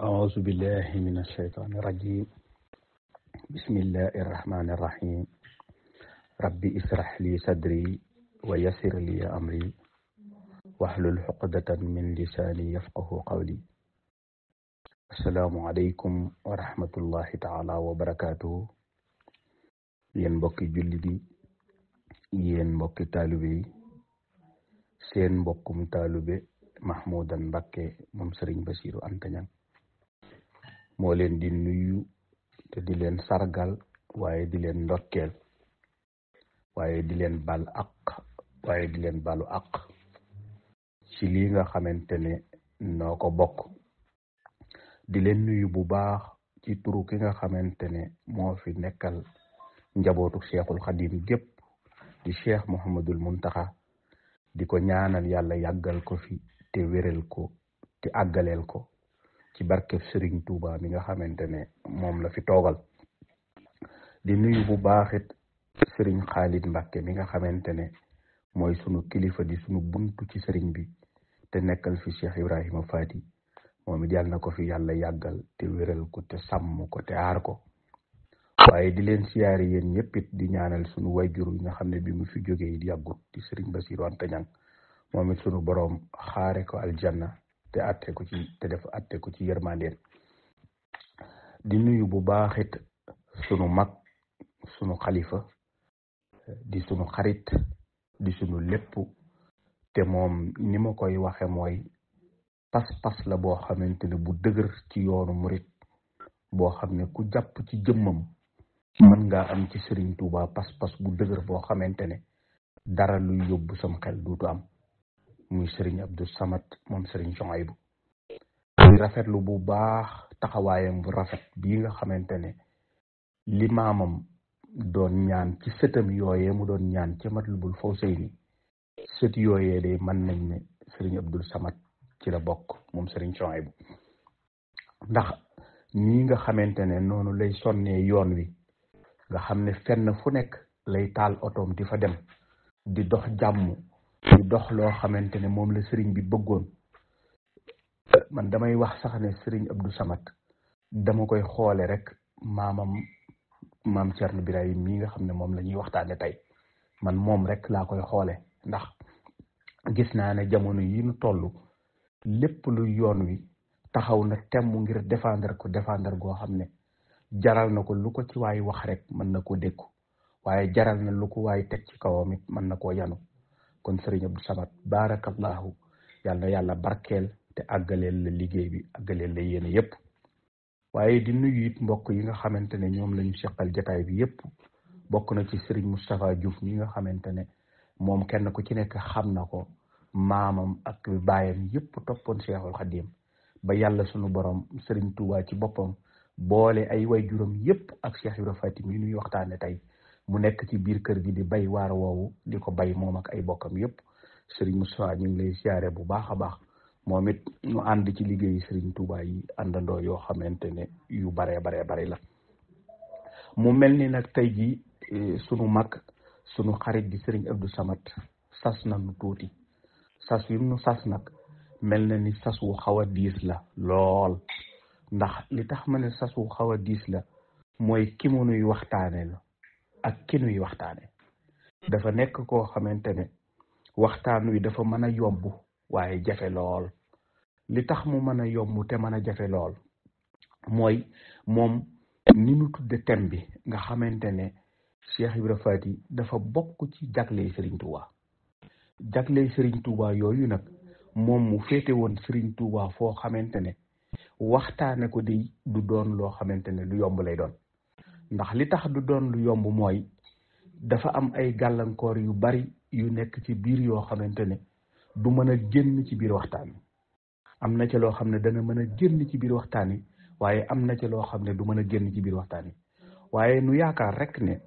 أعوذ بالله من الشيطان الرجيم بسم الله الرحمن الرحيم ربي اسرح لي صدري ويسر لي أمري واحلل عقدة من لساني يفقه قولي السلام عليكم ورحمة الله تعالى وبركاته yéen mbokki jullit yi yéen mbokki taalibe yi seen mbokkum taalibe Mahmoudan Mbacké moom Serigne Bassirou Anta Niang moo leen di nuyu te di leen sargal waaye di leen ndokkeel waaye di leen bal ak waaye di leen balu ak ci lii nga xamante ne noo ko bokk di leen nuyu bu baax ci turu ki nga xamante ne moo fi nekkal njabootu Cheikhul Khadim gépp di Cheikh Mouhamadul Muntaxa di ko ñaanal yàlla yàggal ko fi te wéral ko te àggaleel ko ci barkeb Serigne Touba mi nga xamante ne moom la fi toogal di nuyu bu baaxit Serigne Khalid Mbacké mi nga xamante ne mooy sunu kilifa di sunu buntu ci Serigne bi te nekkal fi Cheikh Ibrahima Fati moom it yàlla na ko fi yàlla yàggal te wéral ko te sàmm ko te aar ko waaye di leen siyaare yéen ñëpp it di ñaanal sunu wayjur yi nga xam ne bi mu fi jógee it yàggut di Serigne Bassirou Anta Niang moom it sunu boroom xaare ko aljanna te atte ko ci yërmandeen di nuyu bu baaxit sunu mag sunu xalifa di sunu xarit di sunu lépp te moom ni ma koy waxe mooy pas-pas la boo xamante ne bu dëgër ci yoonu murit boo xam ne ku jàpp ci jëmmam mën ngaa am ci Serigne Touba pas-pas bu dëgër boo xamante ne dara luy yóbbu sam xel duutu am muy Serigne Abdou Samad moom Serigne Souhaïbou di rafetlu bu baax taxawaayam bu rafet bii nga xamante ne li maamam doon ñaan ci sëtam yooyee mu doon ñaan ci Matlabul Fawzayni sët yooyee de mën nañ ne Serigne Abdou Samad ci la bokk moom Serigne Souhaïbou ndax ñii nga xamante ne noonu lay sonnee yoon wi nga xam ne fenn fu nekk lay taal otoom di fa dem di dox jàmm di dox loo xamante ne moom la Serigne bi bëggoon man damay wax sax ne Serigne Abdou Samad dama koy xoole rek maam Thierno Birahim mii nga xam ne moom la ñuy waxtaane tey man moom rek laa koy xoole ndax gis naa ne jamono yi nu toll lépp lu yoon wi taxaw na temm ngir défendre goo xam ne jaral na ko lu ko ci waay wax rek mën na ko dékku waaye jaral na lu ko waay teg ci kawam it mën na koo yanu kon Serigne Abdou Samad barakallahu yàlla barkeel te àggaleel la liggéey bi àggaleel la yéene yépp waaye di nuyu it mbokk yi nga xamante ne ñoom lañu seqal jataay bi yépp bokk na ci Serigne Moustapha Diouf ñi nga xamante ne moom kenn ku ci nekk xam na ko maamam ak baayam yépp toppoon Cheikhul Khadim ba yàlla sunu borom Serigne Touba ci boppam boole ay wayjuram yépp ak Cheikh Ibrahima Fati mi nuy waxtaane tey mu nekk ci biir kër gi di bay waar woowu di ko bay moom ak ay bokkam yépp Serigne Moustapha ñu ngi lay siyaare bu baax a baax moom it ñu ànd ci liggéeyu Serigne Touba yi àndandoo yoo xamante ne yu baree la mu mel ni nag tey ji sunu mag sunu xarit di Serigne Abdou Samad sas na nu tuuti sas yu nu sas nag mel na ni sas wu xaw a diis la lool ndax li tax ma ne sas wu xaw a diis la mooy ki mu nuy waxtaane la ak ki nuy waxtaane dafa nekk koo xamante ne waxtaan wi dafa mën a yomb waaye jafe lool li tax mu mën a yomb te mën a jafe lool mooy moom ni nu tudde thème bi nga xamante ne Cheikh Ibrahima Fati dafa bokk ci jagley Serigne Touba yooyu nag moom mu féete woon Serigne Touba foo xamante ne waxtaane ko di du doon loo xamante ne lu yomb lay doon ndax li tax du doon lu yomb mooy dafa am ay gàllankoor yu bari yu nekk ci biir yoo xamante ne du mën a génn ci biir waxtaan wi am na ca loo xam ne dana mën a génn ci biir waxtaan wi waaye am na ca loo xam ne du mën a génn ci biir waxtaan wi waaye nu yaakaar rek ne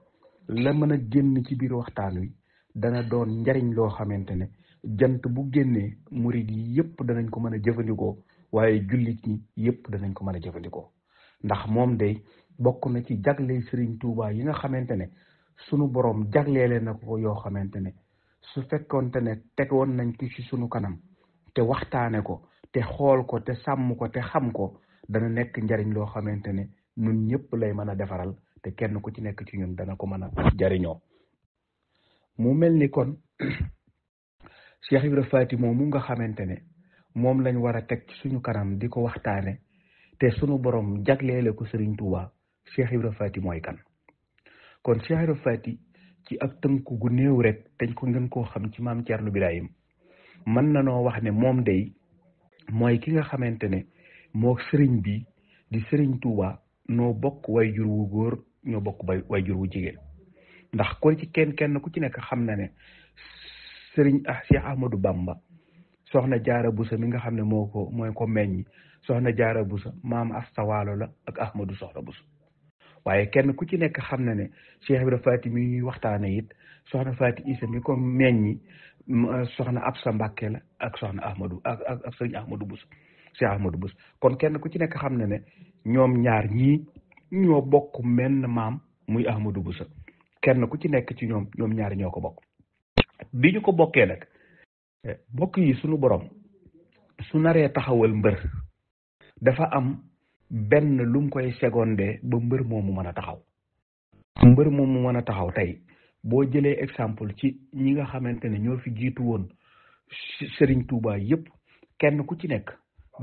la mën a génn ci biir waxtaan wi dana doon njariñ loo xamante ne jant bu génnee murid yi yépp danañ ko mën a jëfandikoo waaye jullit ñi yépp danañ ko mën a jëfandikoo ndax moom day bokk na ci jagley Serigne Touba yi nga xamante ne sunu borom jagleele na ko yoo xamante ne su fekkoonte ne tegoon nañ ko ci sunu kanam te waxtaane ko te xool ko te sàmm ko te xam ko dana nekk njariñ loo xamante ne ñun ñëpp lay mën a defaral te kenn ku ci nekk ci ñun dana ko mën a jariñoo. mu mel ni kon Cheikh Ibra Faty moomu nga xamante ne moom lañ war a teg ci suñu kanam di ko waxtaane te suñu borom jagleele ko Serigne Touba Cheikh Ibra Faty mooy kan. kon Cheikh Ibra Faty ci ak tënku gu néew rek dañ ko ngeen koo xam ci maam Thierno Birahim mën na noo wax ne moom day mooy ki nga xamante ne moo sëriñ bi di Serigne Touba noo bokk way jur wu góor ñoo bokk way jur wu jigéen ndax ko ci kenn ku ci nekk xam na ne Serigne Cheikh Ahmadou Bamba soxna Jaara Buso mi nga xam ne mooy ko meññ soxna Jaara Buso maam Asta Waalo la ak Ahmadou Soxna Buso waaye kenn ku ci nekk xam na ne Cheikh Ibra Faty mi ñuy waxtaane it soxna Faty Isa mi ko meññi soxna Absa Mbàkke la ak soxna Ahmadou ak Serigne Ahmadou Buso Cheikh Ahmadou Buso kon kenn ku ci nekk xam na ne ñoom ñaar ñii ñoo bokk menn maam muy Ahmadou Buso kenn ku ci nekk ci ñoom ñaar ñoo ko bokk bi ñu ko bokkee nag bokk yi suñu borom su naree taxawal mbër dafa am benn lum koy secondé ba mbër moomu mën a taxaw mbër moomu mën a taxaw tey boo jëlee exemple ci ñi nga xamante ne ñoo fi jiitu woon Serigne Touba yépp kenn ku ci nekk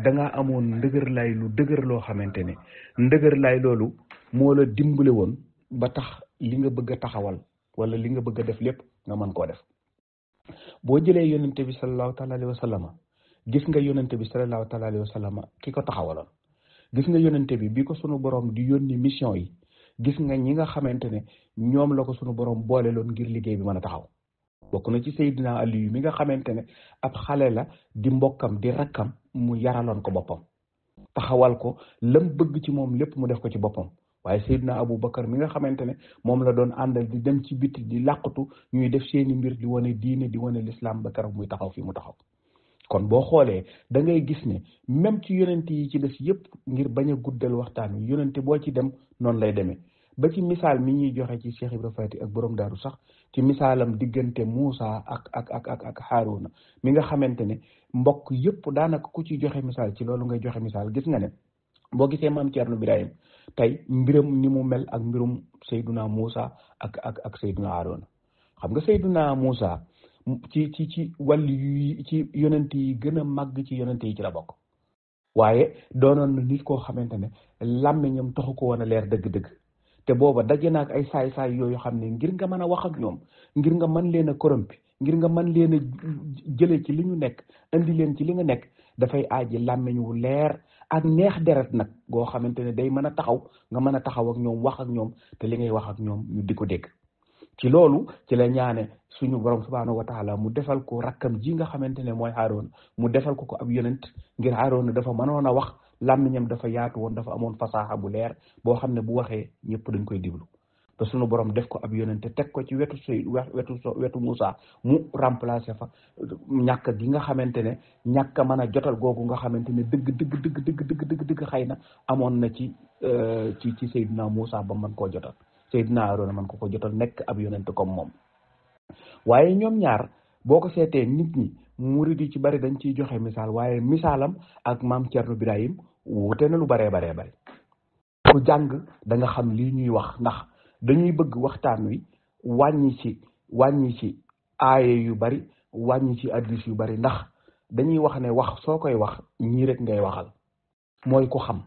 danga amoon ndëgër lay lu dëgër loo xamante ne ndëgër lay loolu moo la dimbale woon ba tax li nga bëgg a taxawal wala li nga bëgg a def lépp nga mën koo def boo jëlee yonente bi sallallahu taala alayhi wa sallama gis nga yonente bi sallallahu taala alayhi wa sallama ki ko taxawaloon gis nga yonente bi ko sunu borom di yónni mission yi gis nga ñi nga xamante ne ñoom la ko sunu borom boole loon ngir liggéey bi mën a taxaw bokk na ci Seydina Aliyu mi nga xamante ne ab xale la di mbokkam di rakkam mu yaraloon ko boppam taxawal ko lam bëgg ci moom lépp mu def ko ci boppam waaye Seydina Aboubacar mi nga xamante ne moom la doon àndal di dem ci biti di làqatu ñuy def seeni mbir di wane diine di wane l'islam ba keroog muy taxaw fii mu taxaw kon boo xoolee da ngay gis ne même ci yonente yi ci des yëpp ngir bañ a guddal waxtaan wi yonente boo ci dem noonu lay demee ba ci misaal mi ñuy joxe ci Cheikh Ibra Faty ak borom daaru sax ci misaalam diggante Moussa ak Harouna mi nga xamante ne mbokk yëpp daanaka ku ci joxe misaal ci loolu ngay joxe misaal gis nga ne boo gisee maam Thierno Birahim tey mbiram ni mu mel ak mbirum Seyduna Moussa ak Seyduna Harouna xam nga Seyduna Moussa ci wàllu yi ci yonent yi gën a màgg ci yonent yi ci la bokk waaye doonoon na nit koo xamante ne làmmiñam taxu ko woon a leer dëgg-dëgg te booba daje naag ay saay-saay yooyu xam ne ngir nga mën a wax ak ñoom ngir nga mën leen a corrompi ngir nga mën leen a jële ci li ñu nekk indi leen ci li nga nekk dafay aaji làmmiñ wu leer ak neex deret nag goo xamante ne day mën a taxaw nga mën a taxaw ak ñoom wax ak ñoom te li ngay wax ak ñoom ñu di ko dégg ci loolu ci la ñaane suñu borom subhaanahu wa taala mu defal ko rakkam ji nga xamante ne mooy Haroona mu defal ko ab yonent ngir Haroona dafa mënoon a wax làmmiñam dafa yaatu woon dafa amoon fasaaxa bu leer boo xam ne bu waxee ñëpp dañ koy diglu te suñu borom def ko ab yonent teg ko ci wetu Moussa mu remplacer fa ñàkk gi nga xamante ne ñàkk a mën a jotal googu nga xamante ne dëgg xëy na amoon na ci Seydina Moussa ba mën koo jotal Seydina Harouna mën ko jotal nekk ab yonent comme moom waaye ñoom ñaar boo ko seetee nit ñi murid yi ci bari dañ ciy joxe misaal waaye misaalam ak maam Thierno Birahim wute na lu baree bari ku jàng da nga xam lii ñuy wax ndax dañuy bëgg waxtaan wi wàññi ci aaye yu bari wàññi ci hadiis yu bari ndax dañuy wax ne wax soo koy wax ñii rek ngay waxal mooy ku xam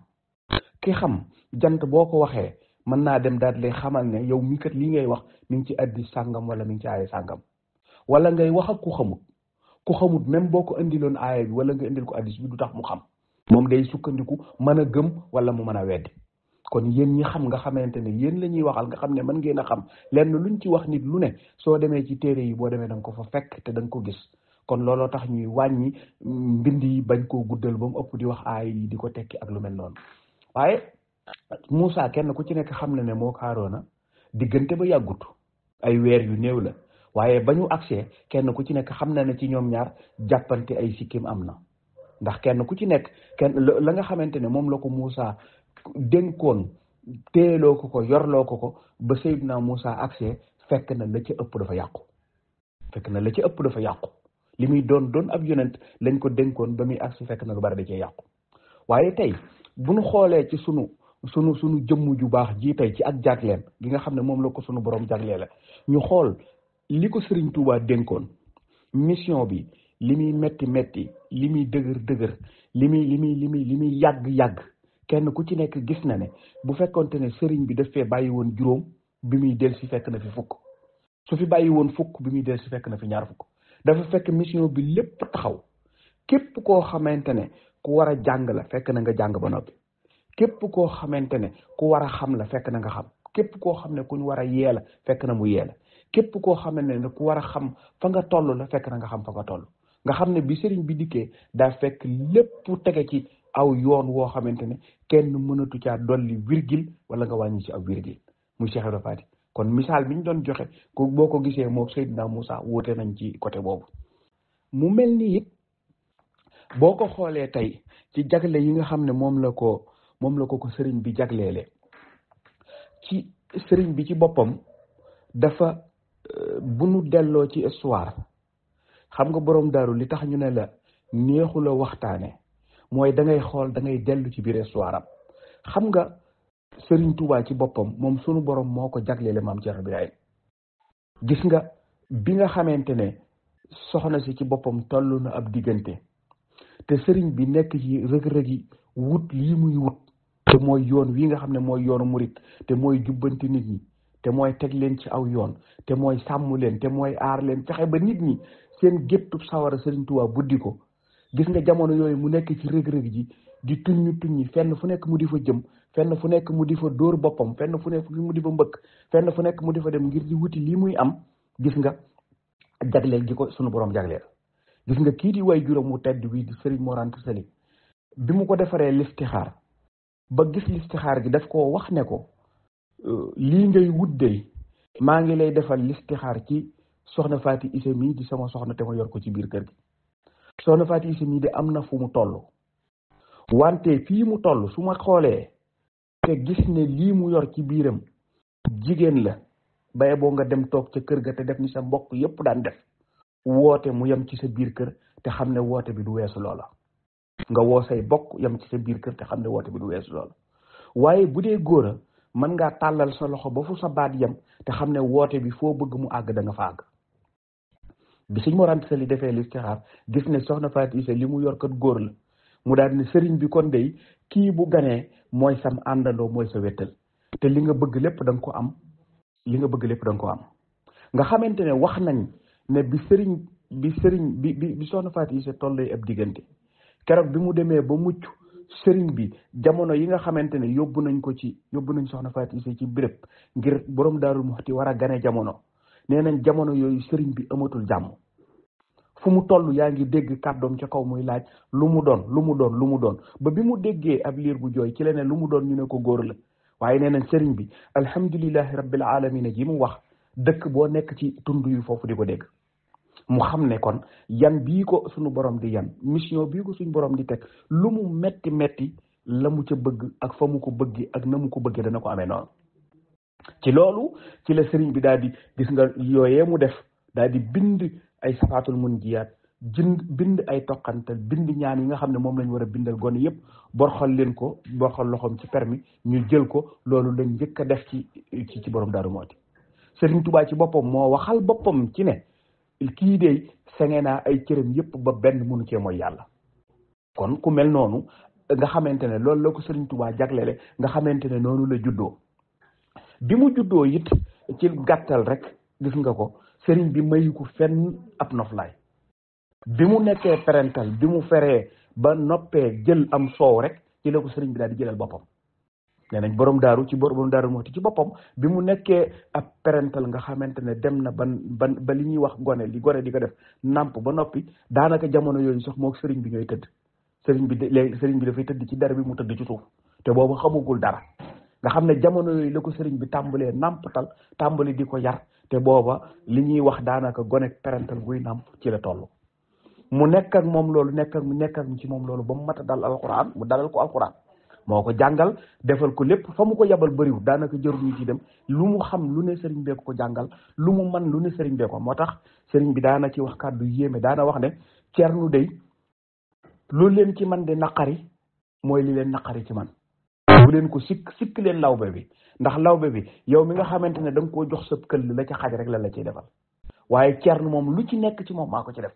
ki xam jant boo ko waxee mën naa dem daal lay xamal ne yow mi kat lii ngay wax mi ngi ci hadiis sàngam wala mi ngi ci aaye sàngam wala ngay wax ak ku xamut même boo ko indiloon aaye bi wala nga indil ko hadiis bi du tax mu xam moom day sukkandiku mën a gëm wala mu mën a weddi kon yéen ñi xam nga xamante ne yéen la ñuy waxal nga xam ne mën ngeen a xam lenn luñ ci wax nit lu ne soo demee ci téere yi boo demee da nga ko fa fekk te da nga ko gis kon looloo tax ñuy wàññi mbind yi bañ koo guddal ba mu ëpp di wax aay yi di ko tekki ak lu mel noonu waaye Moussa kenn ku ci nekk xam na ne moo Haroona diggante ba yàggut ay weer yu néew la waaye ba ñu agsee kenn ku ci nekk xam na ne ci ñoom ñaar jàppante ay sikkim am na ndax kenn ku ci nekk la nga xamante ne moom la ko Moussa dénkoon téeloo ko yorloo ko ba Seydina Moussa agsee fekk na la ca ëpp dafa yàqu li muy doon ab yonent lañ ko dénkoon ba muy agsi fekk na lu bari da cee yàqu. waaye tey bu nu xoolee ci sunu jëmm ju baax ji tey ci ak jagleen gi nga xam ne moom la ko sunu borom jaglee la ñu xool li ko Serigne Touba dénkoon mission bi li muy metti li muy dëgër li muy yàgg kenn ku ci nekk gis na ne bu fekkonte ne Serigne bi daf fee bàyyi woon juróom bi muy del si fekk na fi fukk su fi bàyyi woon fukk bi muy del si fekk na fi ñaar fukk dafa fekk mission bi lépp taxaw képp koo xamante ne ku war a jàng la fekk na nga jàng ba noppi képp koo xamante ne ku war a xam la fekk na nga xam képp koo xam ne ku ñu war a yee la fekk na mu yee la képp koo xamante ne ku war a xam fa nga toll la fekk na nga xam fa nga toll nga xam ne bi sëriñ bi dikkee daa fekk lépp tege ci aw yoon woo xamante ne kenn mënatu caa dolli virgule wala nga wàññi ci aw virgule muy Cheikh Ibra Faty kon misaal bi ñu doon joxe ko boo ko gisee moom Seydina Moussa wóote nañ ci côté boobu mu mel ni it boo ko xoolee tey ci jagle yi nga xam ne moom la ko sëriñ bi jagleele ci sëriñ bi ci boppam dafa bu nu delloo ci histoire xam nga borom daaru li tax ñu ne la neexu la waxtaane mooy da ngay xool da ngay dellu ci biir histoire am xam nga sëriñ Touba ci boppam moom sunu borom moo ko jagleele maam Cheikh Ibrahima gis nga bi nga xamante ne soxna si ci boppam toll na ab diggante te sëriñ bi nekk ci rëg-rëg yi wut lii muy wut te mooy yoon wi nga xam ne mooy yoonu murit te mooy jubbanti nit ñi te mooy teg leen ci aw yoon te mooy sàmm leen te mooy aar leen fexe ba nit ñi seen géttub sawara sëriñ Touba buddi ko gis nga jamono yooyu mu nekk ci rëg-rëg ji di tuññi fenn fu nekk mu di fa jëm fenn fu nekk mu di fa dóor boppam fenn fu nekk mu di fa mbëkk fenn fu nekk mu di fa dem ngir di wuti lii muy am gis nga jagleel gi ko sunu borom jagleel gis nga kii di way juróom mu tedd wi di Serigne Mor Anta Sali bi mu ko defaree listixaar ba gis listixaar gi daf ko wax ne ko lii ngay wuddee maa ngi lay defal listixaar ci soxna Faty Issa mii di sama soxna te ma yor ko ci biir kër gi soxna Faty Issa mii de am na fu mu toll wante fii mu toll su ma xoolee te gis ne lii mu yor ci biiram jigéen la baye boo nga dem toog ca kër ga te def ni sa mbokk yépp daan def woote mu yem ci sa biir kër te xam ne woote bi du weesu loola nga woo say bokk yem ci sa biir kër te xam ne woote bi du weesu loola waaye bu dee góor a mën ngaa tàllal sa loxo ba fu sa baat yem te xam ne woote bi foo bëgg mu àgg da nga fa àgg bi Sëñ Mor Anta Sali defee listixaar gis ne soxna Faty Issa li mu yor kat góor la mu daal ne sëriñ bi kon dey kii bu ganee mooy sam àndandoo mooy sa wettal te li nga bëgg lépp da nga ko am nga xamante ne wax nañ ne bi soxna Faty Issa tollee ab diggante keroog bi mu demee ba mucc sëriñ bi jamono yi nga xamante ne yóbbu nañ soxna Faty Issa ci béréb ngir borom Daaru Muxti war a gane jamono nee nañ jamono yooyu sëriñ bi amatul jàmm fu mu toll yaa ngi dégg kàddoom ca kaw muy laaj lu mu doon ba bi mu déggee ab liir bu jooy ci la ne lu mu doon ñu ne ko góor la waaye nee nañ sëriñ bi alhamdulillahi rabbil alamin ji mu wax dëkk boo nekk ci tund yu foofu di ko dégg mu xam ne kon yan bii ko suñu borom di yan mission bii ko suñu borom di teg lu mu metti la mu ca bëgg ak fa mu ko bëgg ak na mu ko bëggee dana ko amee noonu ci loolu ci la sëriñ bi daal di gis nga yooyee mu def daal di bind ay safaatul mun jiyaat bind ay toqantal bind ñaan yi nga xam ne moom lañ war a bindal gone yëpp borxal loxoom ci permis ñu jël ko loolu lañ njëkk a def ci borom Daaru Muxti Sëriñ Tuubaa ci boppam moo waxal boppam ci ne kii de senge naa ay cëram yëpp ba benn mënu cee mooy yàlla kon ku mel noonu nga xamante ne loolu la ko Sëriñ Tuubaa jaglele nga xamante ne noonu la juddoo bi mu juddoo it ci gàttal rek gis nga ko sëriñ bi mayu ko fenn ab noflaay bi mu nekkee parental bi mu feree ba noppee jël am soow rek ci la ko sëriñ bi daal di jëlal boppam nee nañ borom Daaru Muxti ci boppam bi mu nekkee ab parental nga xamante ne dem na ba li ñuy wax gone di ko def nàmp ba noppi daanaka jamono yooyu sax mook sëriñ bi ñooy tëdd sëriñ bi dafay tëdd ci dara bi mu tëdd ci suuf te boobu xamugul dara nga xam ne jamono yooyu la ko sëriñ bi tàmbalee nàmpatal tàmbali di ko yar te booba li ñuy wax daanaka gone parental guy nàmp ci la toll mu nekk ak moom loolu nekk ak ci moom loolu ba mu mat a dal alxuraan mu dalal ko alxuraan moo ko jàngal defal ko lépp fa mu ko yabal bëriwul daanaka jarul ñu ci dem lu mu xam lu ne sëriñ bee ko jàngal lu mu man lu ne sëriñ bee ko moo tax sëriñ bi daana ci wax kàddu yéeme daana wax ne Ceerno day lu leen ci man de naqari mooy li leen naqari ci man bu leen ko sikk leen lawbe bi ndax lawbe bi yow mi nga xamante ne da nga koo jox sa këll la ca xaj rek la ciy defal waaye Ceerno moom lu ci nekk ci moom maa ko ci def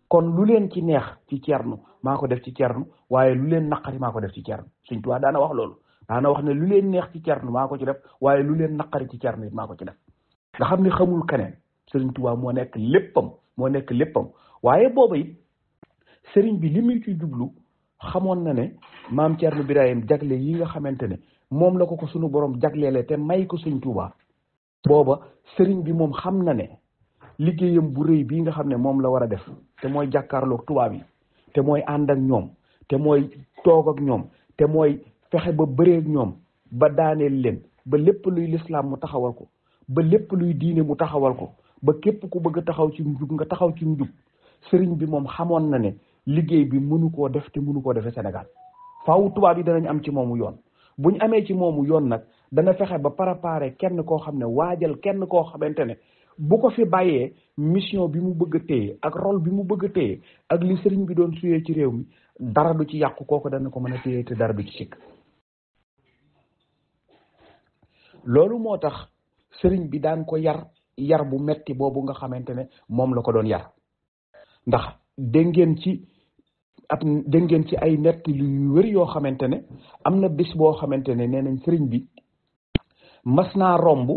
kon lu leen ci neex ci Ceerno maa ko def ci Ceerno waaye lu leen naqari maa ko def ci Ceerno Sëriñ Tuubaa daana wax loolu daana wax ne lu leen neex ci Ceerno maa ko ci def waaye lu leen naqari ci Ceerno it maa ko ci def nga xam ne xamul keneen Sëriñ Tuubaa moo nekk léppam waaye booba it sëriñ bi li muy ci jublu xamoon na ne maam Ceerno Birahim jagle yi nga xamante ne moom la ko sunu borom jagleele te may ko Sëriñ Tuubaa booba sëriñ bi moom xam na ne liggéeyam bu rëy bii nga xam ne moom la war a def te mooy jàkkaarloog tubaab yi te mooy ànd ak ñoom te mooy toog ak ñoom te mooy fexe ba bëreeg ñoom ba daaneel leen ba lépp luy lislaam mu taxawal ko ba lépp luy diine mu taxawal ko ba képp ku bëgg a taxaw ci njub nga taxaw ci njub sëriñ bi moom xamoon na ne liggéey bi mënu koo def te mënu koo defee Sénégal faaw tubaab yi danañ am ci moomu yoon buñ amee ci moomu yoon nag dana fexe ba préparer kenn koo xam ne waajal kenn koo xamante ne bu ko fi bàyyee mission bi mu bëgg a téye ak rôle bi mu bëgg a téye ak li sëriñ bi doon suyee ci réew mi dara du ci yàqu kooku dana ko mën a téye te dara du ci sikk loolu moo tax sëriñ bi daan ko yar bu metti boobu nga xamante ne moom la ko doon yar ndax dégg ngeen ci ay nett yu wër yoo xamante ne am na bis boo xamante ne nee nañ sëriñ bi mas naa romb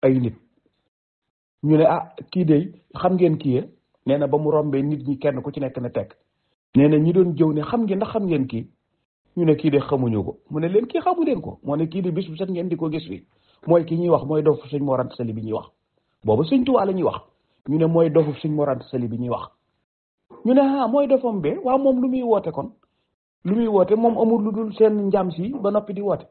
ay nit ñu ne kii de xam ngeen kii nee na ba mu rombee nit ñi kenn ku ci nekk na tekk nee na ñi doon jëw ne xam ngeen kii ñu ne kii de xamuñu ko mu ne leen kii xamu leen ko moo ne kii de bis bu set ngeen di ko gis fi mooy ki ñuy wax mooy dofu Sëñ Mor Anta Sali bi ñuy wax boobu Sëñ Tuubaa la ñuy wax ñu ne mooy dofu Sëñ Mor Anta Sali bi ñuy wax ñu ne mooy dofam bee waaw moom lu muy woote kon lu muy woote moom amul lu dul seen njaam si ba noppi di woote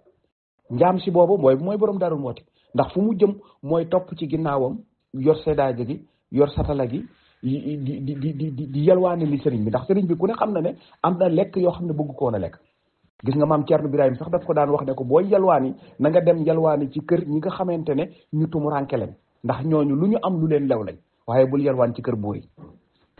njaam si boobu mooy borom daarul woote ndax fu mu jëm mooy topp ci ginnaawam yor sedaaje gi yor satala gi di yalwaane li sëriñ bi ndax sëriñ bi ku ne xam na ne am na lekk yoo xam ne bëgg ko woon a lekk gis nga maam Ceerno Birahim sax daf ko daan wax ne ko booy yalwaani na nga dem yalwaani ci kër ñi nga xamante ne ñu tumuranke leen ndax ñooñu lu ñu am lu leen lew lañ waaye bul yalwaan ci kër buur yi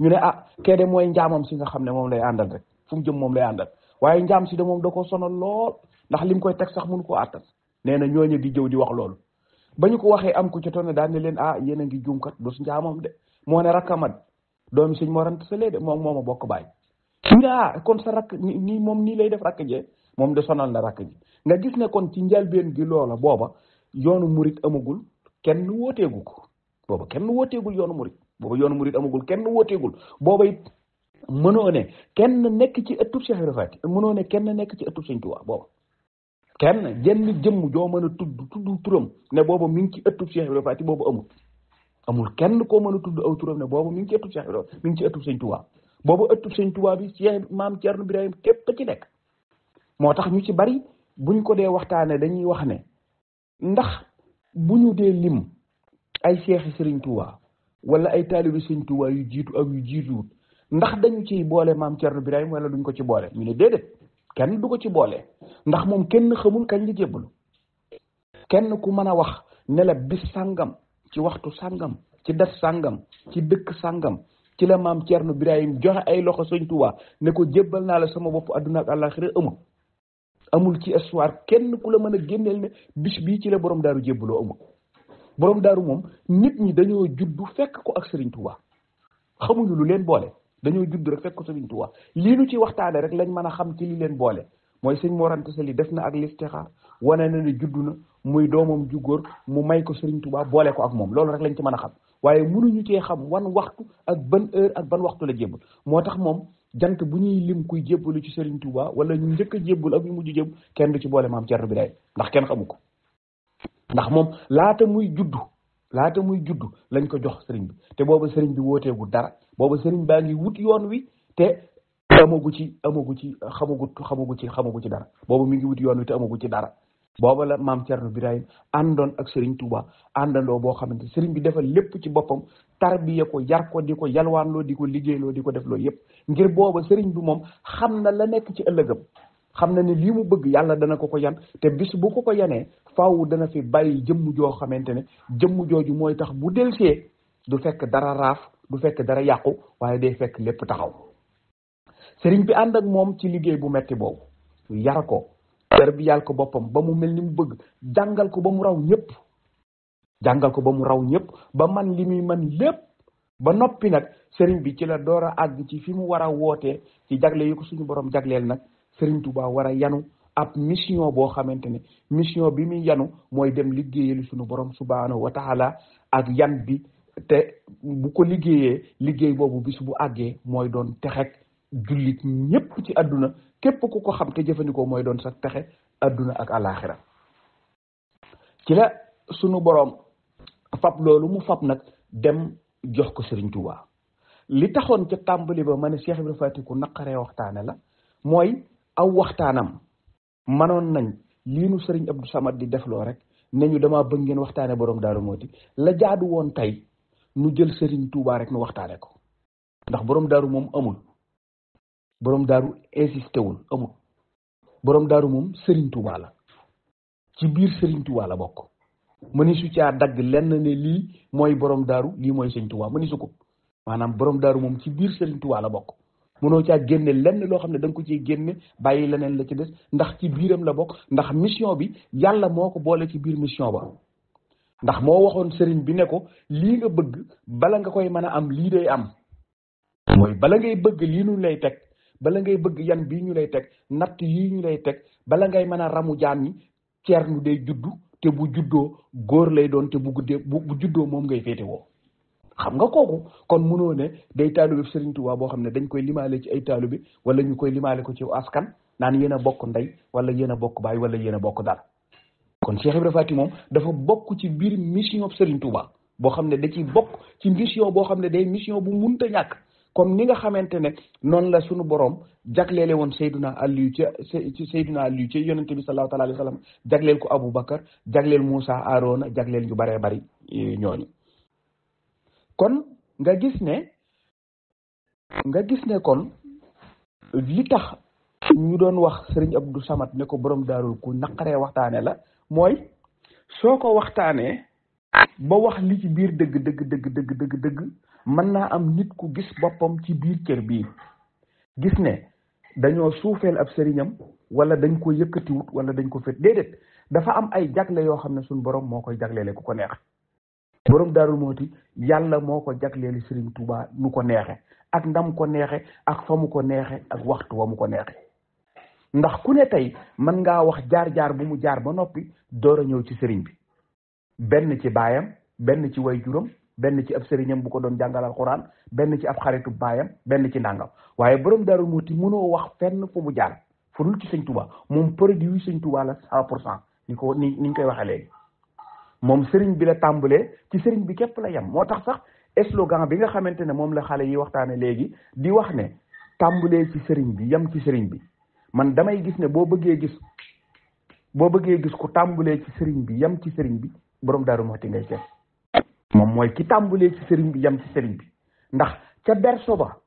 ñu ne kee de mooy njaamam si nga xam ne moom lay àndal rek fu mu jëm moom lay àndal waaye njaam si de moom da ko sonal lool ndax lim koy teg sax mënu koo àttan nee na ñooñu di jëw di wax loolu ba ñu ko waxee am ku ci toon ne daan ne leen yéen a ngi juumkat du njaamam de moo ne rakkamat doomi Sëñ Mor Anta Sali de moom moo ma bokk bàyyi ñu ne kon sa rakk nii moom nii lay def rakk jee moom de sonal na rakk ji nga gis ne kon ci njëlbeen gi loola booba yoonu murit amagul kenn wooteegu ko booba kenn wooteegul yoonu murit booba yoonu murit amagul kenn wooteegul booba it mënoo ne kenn nekk ci ëttub Cheikh Ibra Faty mënoo ne kenn nekk ci ëttub Sëñ Tuubaa booba kenn jenn jëmm joo mën a tudd turam ne booba mi ngi ci ëttub Cheikh Ibra Faty boobu amul kenn koo mën a tudd aw turam ne booba mi ngi ci ëttub Cheikh Ibra mi ngi ci ëttub Sëñ Tuubaa booba ëttub Sëñ Tuubaa bi Cheikh maam Ceerno Birahim képp ci nekk moo tax ñu ci bari buñ ko dee waxtaane dañuy wax ne ndax bu ñu dee lim ay seexi Sëriñ Tuubaa wala ay taalibi Sëriñ Tuubaa yu jiitu ak yu jiituwut ndax dañu ciy boole maam Ceerno Birahim wala duñ ko ci boole ñu ne déedéet kenn du ko ci boole ndax moom kenn xamul kañ la jébbalu kenn ku mën a wax ne la bis sàngam ci waxtu sàngam ci dat sàngam ci dëkk sàngam ci la maam Ceerno Birahim joxe ay loxo Sëriñ Tuubaa ne ko jébbal naa la sama bopp adduna ak àllaaxira amul ci histoire kenn ku la mën a génneel ne bis bii ci la borom daaru jébbaloo amul borom daaru moom nit ñi dañoo juddu fekk ko ak Sëriñ Tuubaa xamuñu lu leen boole dañoo judd rek fekk ko Sëriñ Tuubaa lii nu ci waxtaane rek lañ mën a xam ci li leen boole mooy Sëñ Mor Anta Sali def na ak listixaar wane na ne juddu na muy doomam ju góor mu may ko Sëriñ Tuubaa boole ko ak moom loolu rek lañ ci mën a xam waaye mënuñu cee xam wan waxtu ak ban heure ak ban waxtu la jébbal moo tax moom jant bu ñuy lim kuy jébbalu ci Sëriñ Tuubaa wala ñu njëkk a jébbal ak ñu mujj jébb kenn du ci boole maam Ceerno Birahim ndax kenn xamu ko ndax moom laata muy juddu lañ ko jox sëriñ bi te booba sëriñ bi wooteegu dara booba sëriñ baa ngi wut yoon wi te xamagu ci dara booba mi ngi wut yoon wi te amagu ci dara booba la maam Ceerno Birahim àndoon ak Sëriñ Tuubaa àndandoo boo xamante sëriñ bi defal lépp ci boppam tarbiya ko yar ko di ko yalwaanloo di ko liggéeyloo di ko def loolu yëpp ngir booba sëriñ bi moom xam na la nekk ci ëllëgam xam na ne lii mu bëgg yàlla dana ko yan te bis bu ko yanee faaw dana fi bàyyi jëmm joo xamante ne jëmm jooju mooy tax bu delsee du fekk dara raaf du fekk dara yàqu waaye day fekk lépp taxaw sëriñ bi ànd ak moom ci liggéey bu metti boobu yar ko tarbiyal ko boppam ba mu mel ni mu bëgg jàngal ko ba mu raw ñëpp ba man li muy man lépp ba noppi nag sëriñ bi ci la door a àgg ci fi mu war a wootee ci jagle yi ko suñu borom jagleel nag sëriñ Tuubaa war a yanu ab mission boo xamante ne mission bi muy yanu mooy dem liggéeyal suñu borom subhaanahu wa taala ak yan bi te bu ko liggéeyee liggéey boobu bis bu àggee mooy doon texek jullit ñëpp ci àdduna képp ku ko xam te jëfandikoo mooy doon sax texe àdduna ak àllaaxira ci la sunu borom fab loolu mu fab nag dem jox ko Serigne Touba li taxoon ca tàmbali ba ma ne Cheikh Ibrahima Fati ku naqaree waxtaane la mooy aw waxtaanam manoon nañ lii nu Serigne Abdou Samad di defloo rek ne ñu dama bëgg ngeen waxtaane borom Daaru Mooti la jaadu woon tey nu jël Serigne Touba rek nu waxtaane ko ndax borom daaru moom amul borom daaru insisté wul amul borom daaru moom Serigne Touba la ci biir Serigne Touba la bokk mëni su caa dagg lenn ne lii mooy borom daaru lii mooy Serigne Touba mëni su ko maanaam borom daaru moom ci biir Serigne Touba la bokk mënoo caa génne lenn loo xam ne da nga ko ciy génne bàyyi leneen la ci des ndax ci biiram la bokk ndax mission bi yàlla moo ko boole ci biir mission ba ndax moo waxoon Serigne bi ne ko lii nga bëgg bala nga koy mën a am lii day am mooy bala ngay bëgg lii ñu lay teg bala ngay bëgg yan bii ñu lay teg natt yii ñu lay teg bala ngay mën a ramu jaam ñi ceernu day juddu te bu juddoo góor lay doon te bu guddee bu juddoo moom ngay féete woo xam nga kooku kon mënoo ne day taalibe Serigne Touba boo xam ne dañ koy limaale ci ay taalibe wala ñu koy limaale ko ci askan naan yéen a bokk ndey wala yéen a bokk baay wala yéen a bokk dara kon Cheikh Ibrahima Fati moom dafa bokk ci biir mission Serigne Touba boo xam ne da ciy bokk ci mission boo xam ne day mission bu munta ñàkk comme ni nga xamante ne noonu la suñu borom jagleele woon Seydina Aliou ca yonente bi sallallahu alayhi wa sallam jagleel ko Aboubacar jagleel Moussa Arona jagleel ñu baree bari ñooñu kon nga gis ne kon li tax ñu doon wax Serigne Abdou Samad ne ko borom daarul ku naqaree waxtaane la mooy soo ko waxtaanee ba wax li ci biir dëgg mën naa am nit ku gis boppam ci biir kër bii gis ne dañoo suufeel ab sëriñam wala dañ ko yëkkatiwut wala dañ ko fet déedéet dafa am ay jagle yoo xam ne suñ borom moo koy jagleele ku ko neex borom Daaru Mooti yàlla moo ko jagleeli Serigne Touba nu ko neexe ak ndam ko neexe ak fa mu ko neexe ak waxtu wa mu ko neexe ndax ku ne tey mën ngaa wax jaar-jaar bu mu jaar ba noppi door a ñëw ci sëriñ bi benn ci baayam benn ci way juram benn ci ab sëriñam bu ko doon jàngal alxuraan benn ci ab xaritu baayam benn ci ndàngam waaye borom Daaru Mooti mënoo wax fenn fu mu jaar fu dul ci Sëñ Touba moom produit Sëñ Touba la 100% ni ñu koy waxee léegi moom sëriñ bi la tàmbalee ci sëriñ bi képp la yem moo tax sax slogan bi nga xamante ne moom la xale yi waxtaane léegi di wax ne tàmbalee ci sëriñ bi yem ci sëriñ bi man damay gis ne boo bëggee gis ku tàmbalee ci sëriñ bi yem ci sëriñ bi borom Daaru Mooti ngay seet moom mooy ki tàmbalee ci sëriñ bi yem ci sëriñ bi ndax ca berso ba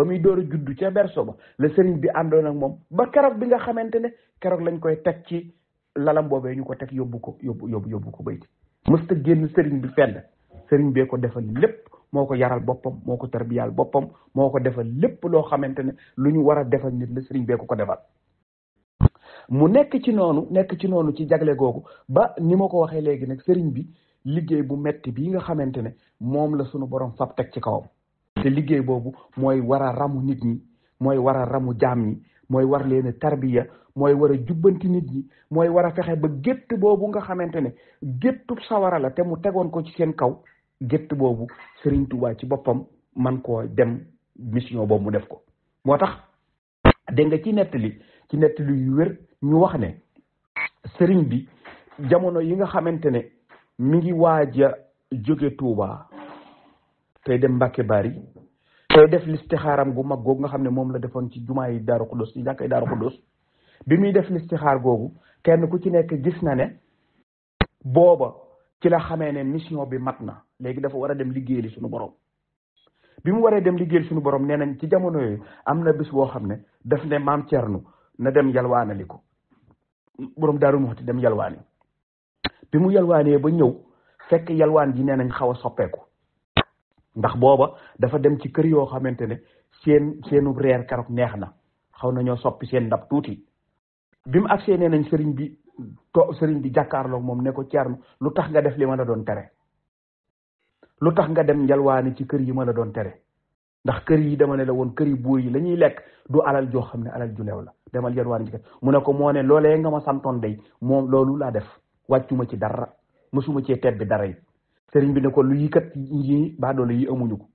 muy door a juddu ca berso ba la sëriñ bi àndoon ak moom ba keroog bi nga xamante ne keroog lañ koy teg ci lalam boobee ñu ko teg yóbbu ko bayti mësta génn sëriñ bi fenn sëriñ bee ko defal lépp moo ko yaral boppam moo ko tarbiyal boppam moo ko defal lépp loo xamante ne lu ñu war a defal nit la sëriñ bee ko defal mu nekk ci noonu ci jagle googu ba ni ma ko waxee léegi nag sëriñ bi liggéey bu metti bii nga xamante ne moom la sunu borom fab teg ci kawam te liggéey boobu mooy war a ramu nit ñi mooy war a ramu jaam ñi mooy war leen a tarbiya mooy war a jubbanti nit ñi mooy war a fexe ba gétt boobu nga xamante ne géttub sawara la te mu tegoon ko ci seen kaw gétt boobu Serigne Touba ci boppam man koo dem mission boobu mu def ko moo tax dégg nga ci nettali yu wér ñu wax ne Serigne bi jamono yi nga xamante ne mi ngi waaj a jóge Touba tey dem Mbàkke Bari tey def listixaaram gu mag googu nga xam ne moom la defoon ci jumaa yi Daaru Xuddoos ci jàkkay Daaru Xuddoos bi muy def listixaar googu kenn ku ci nekk gis na ne booba ci la xamee ne mission bi mat na léegi dafa war a dem liggéeyali suñu borom bi mu waree dem liggéeyali suñu borom nee nañ ci jamono yooyu am na bis boo xam ne daf ne maam Cernu na dem yalwaanali ko borom Daaru Muxti dem yalwaani bi mu yalwaanee ba ñëw fekk yalwaan ji nee nañ xaw a soppeeku ndax booba dafa dem ci kër yoo xamante ne seenu reer keroog neex na xaw nañoo soppi seen ndab tuuti bi mu agsee nee nañ sëriñ bi jàkkaarloog moom ne ko Ceerno lu tax nga def li ma la doon tere lu tax nga dem yalwaani ci kër yi ma la doon tere ndax kër yi dama ne la woon kër yi buur yi la ñuy lekk du alal joo xam ne alal ju leew la demal yalwaani ci kër mu ne ko moo ne loolee nga ma santoon day moom loolu laa def wàccuma ci dara mësuma cee tebbi dara yi sëriñ bi ne ko lu yi kat yi baadoolo yi amuñu ko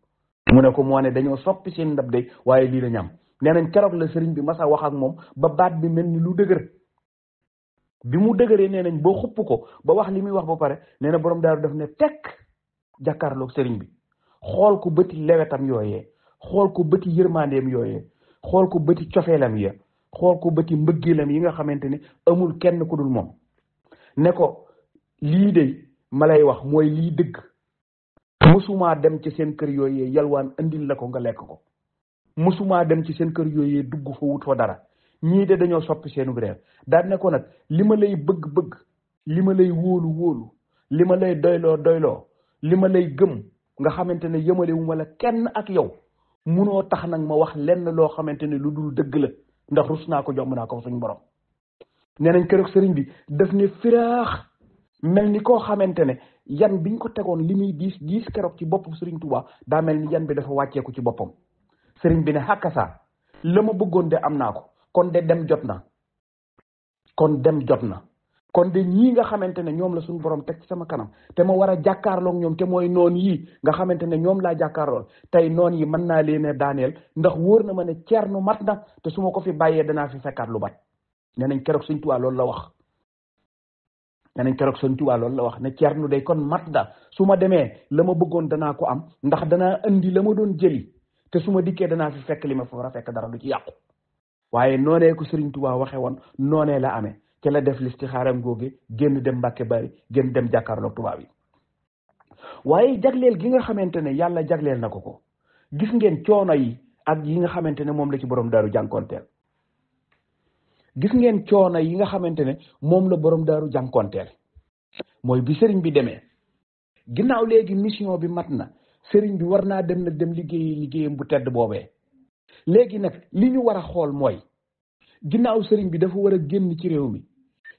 mu ne ko moo ne dañoo soppi seen ndab day waaye lii la ñam nee nañ keroog la sëriñ bi masa wax ak moom ba baat bi mel ni lu dëgër bi mu dëgëree nee nañ boo xupp ko ba wax li muy wax ba pare nee na borom daaru def ne tekk jàkkaarloog sëriñ bi xool ko bëti lewetam yooyee xool ko bëti yërmandeem yooyee xool ko bëti cofeelam ya xool ko bëti mbëggeelam yi nga xamante ne amul kenn ku dul moom ne ko lii de ma lay wax mooy lii dëgg mësumaa dem ci seen kër yooyee yalwaan andil la ko nga lekk ko mësumaa dem ci seen kër yooyee dugg fa wut fa dara ñii de dañoo soppi seenu réer daal ne ko nag li ma lay bëgg-bëgg li ma lay wóolu-wóolu li ma lay doyloo li ma lay gëm nga xamante ne yëmalewu ma la kenn ak yow munoo tax nag ma wax lenn loo xamante ne lu dul dëgg la ndax rus naa ko jomb naa ko suñu borom nee nañ keroog sëriñ bi daf ne firaax mel ni koo xamante ne yan biñ ko tegoon li muy diis keroog ci boppam sëriñ Tuubaa daa mel ni yan bi dafa wàcceeku ci boppam sëriñ bi ne xàkkasaa la ma bëggoon de am naa ko kon de dem jot na kon de ñii nga xamante ne ñoom la suñu borom teg ci sama kanam te ma war a jàkkaarloog ñoom te mooy noon yii nga xamante ne ñoom laa jàkkaarlool tey noon yi mën naa leen a daaneel ndax wóor na ma ne Ceerno mat na te su ma ko fi bàyyee danaa fi fekkaat lu bat nee nañ keroog Sëñ Tuubaa loolu la wax ne Ceerno day kon mat na su ma demee la ma bëggoon danaa ko am ndax danaa andi la ma doon jëli te su ma dikkee danaa fi fekk li ma fa war a fekk dara du ci yàqu waaye noonee ko Sëriñ Tuubaa waxe woon noonee la amee ci la def listixaaram googe génn dem Mbàkke Bari génn dem jàkkaarloog tubaab yi waaye jagleel gi nga xamante ne yàlla jagleel na ko gis ngeen coono yi ak yi nga xamante ne moom la ci borom daaru jànkoonteel gis ngeen coono yi nga xamante ne moom la borom daaru jànkoonteel mooy bi sëriñ bi demee ginnaaw léegi mission bi mat na sëriñ bi war naa dem nag dem liggéeyam bu tedd boobee léegi nag li ñu war a xool mooy ginnaaw sëriñ bi dafa war a génn ci réew mi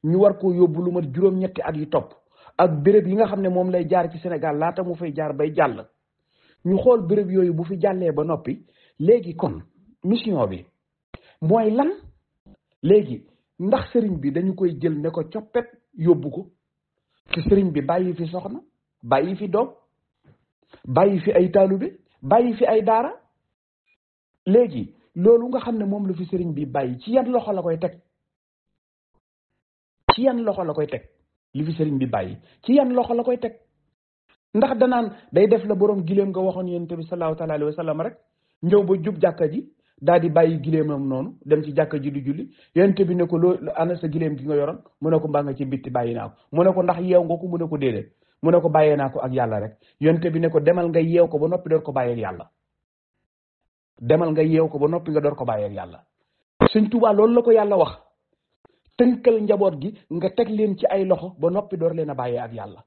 ñu war koo yóbbu lu mat juróom-ñetti at yu topp ak béréb yi nga xam ne moom lay jaar ci Sénégal laata mu fay jaar bay jàll ñu xool béréb yooyu bu fi jàllee ba noppi léegi kon mission bi mooy lan léegi ndax sëriñ bi dañu koy jël ne ko coppet yóbbu ko te sëriñ bi bàyyi fi soxna bàyyi fi doom bàyyi fi ay taalube bàyyi fi ay daara léegi loolu nga xam ne moom la fi sëriñ bi bàyyi ci yan loxo la koy teg li fi sëriñ bi bàyyi ci yan loxo la koy teg ndax danaan day def la borom gileem nga waxoon yonent bi sallallahu taala alayhi wa sallam rek ñëw ba jub jàkka ji daal di bàyyi gileemam noonu dem ci jàkka ji di julli yonent bi ne ko loo ana sa gileem gi nga yoroon mu ne ko mbaa nga ci bitti bàyyi naa ko mu ne ko ndax yeew nga ko mu ne ko déedéet mu ne ko bàyyee naa ko ak yàlla rek yonent bi ne ko demal nga yeew ko ba noppi door ko bàyyeeg yàlla demal nga yeew ko ba noppi nga door ko bàyyeeg yàlla Sëñ Tuubaa loolu la ko yàlla wax tënkal njaboot gi nga teg leen ci ay loxo ba noppi door leen a bàyyee ak yàlla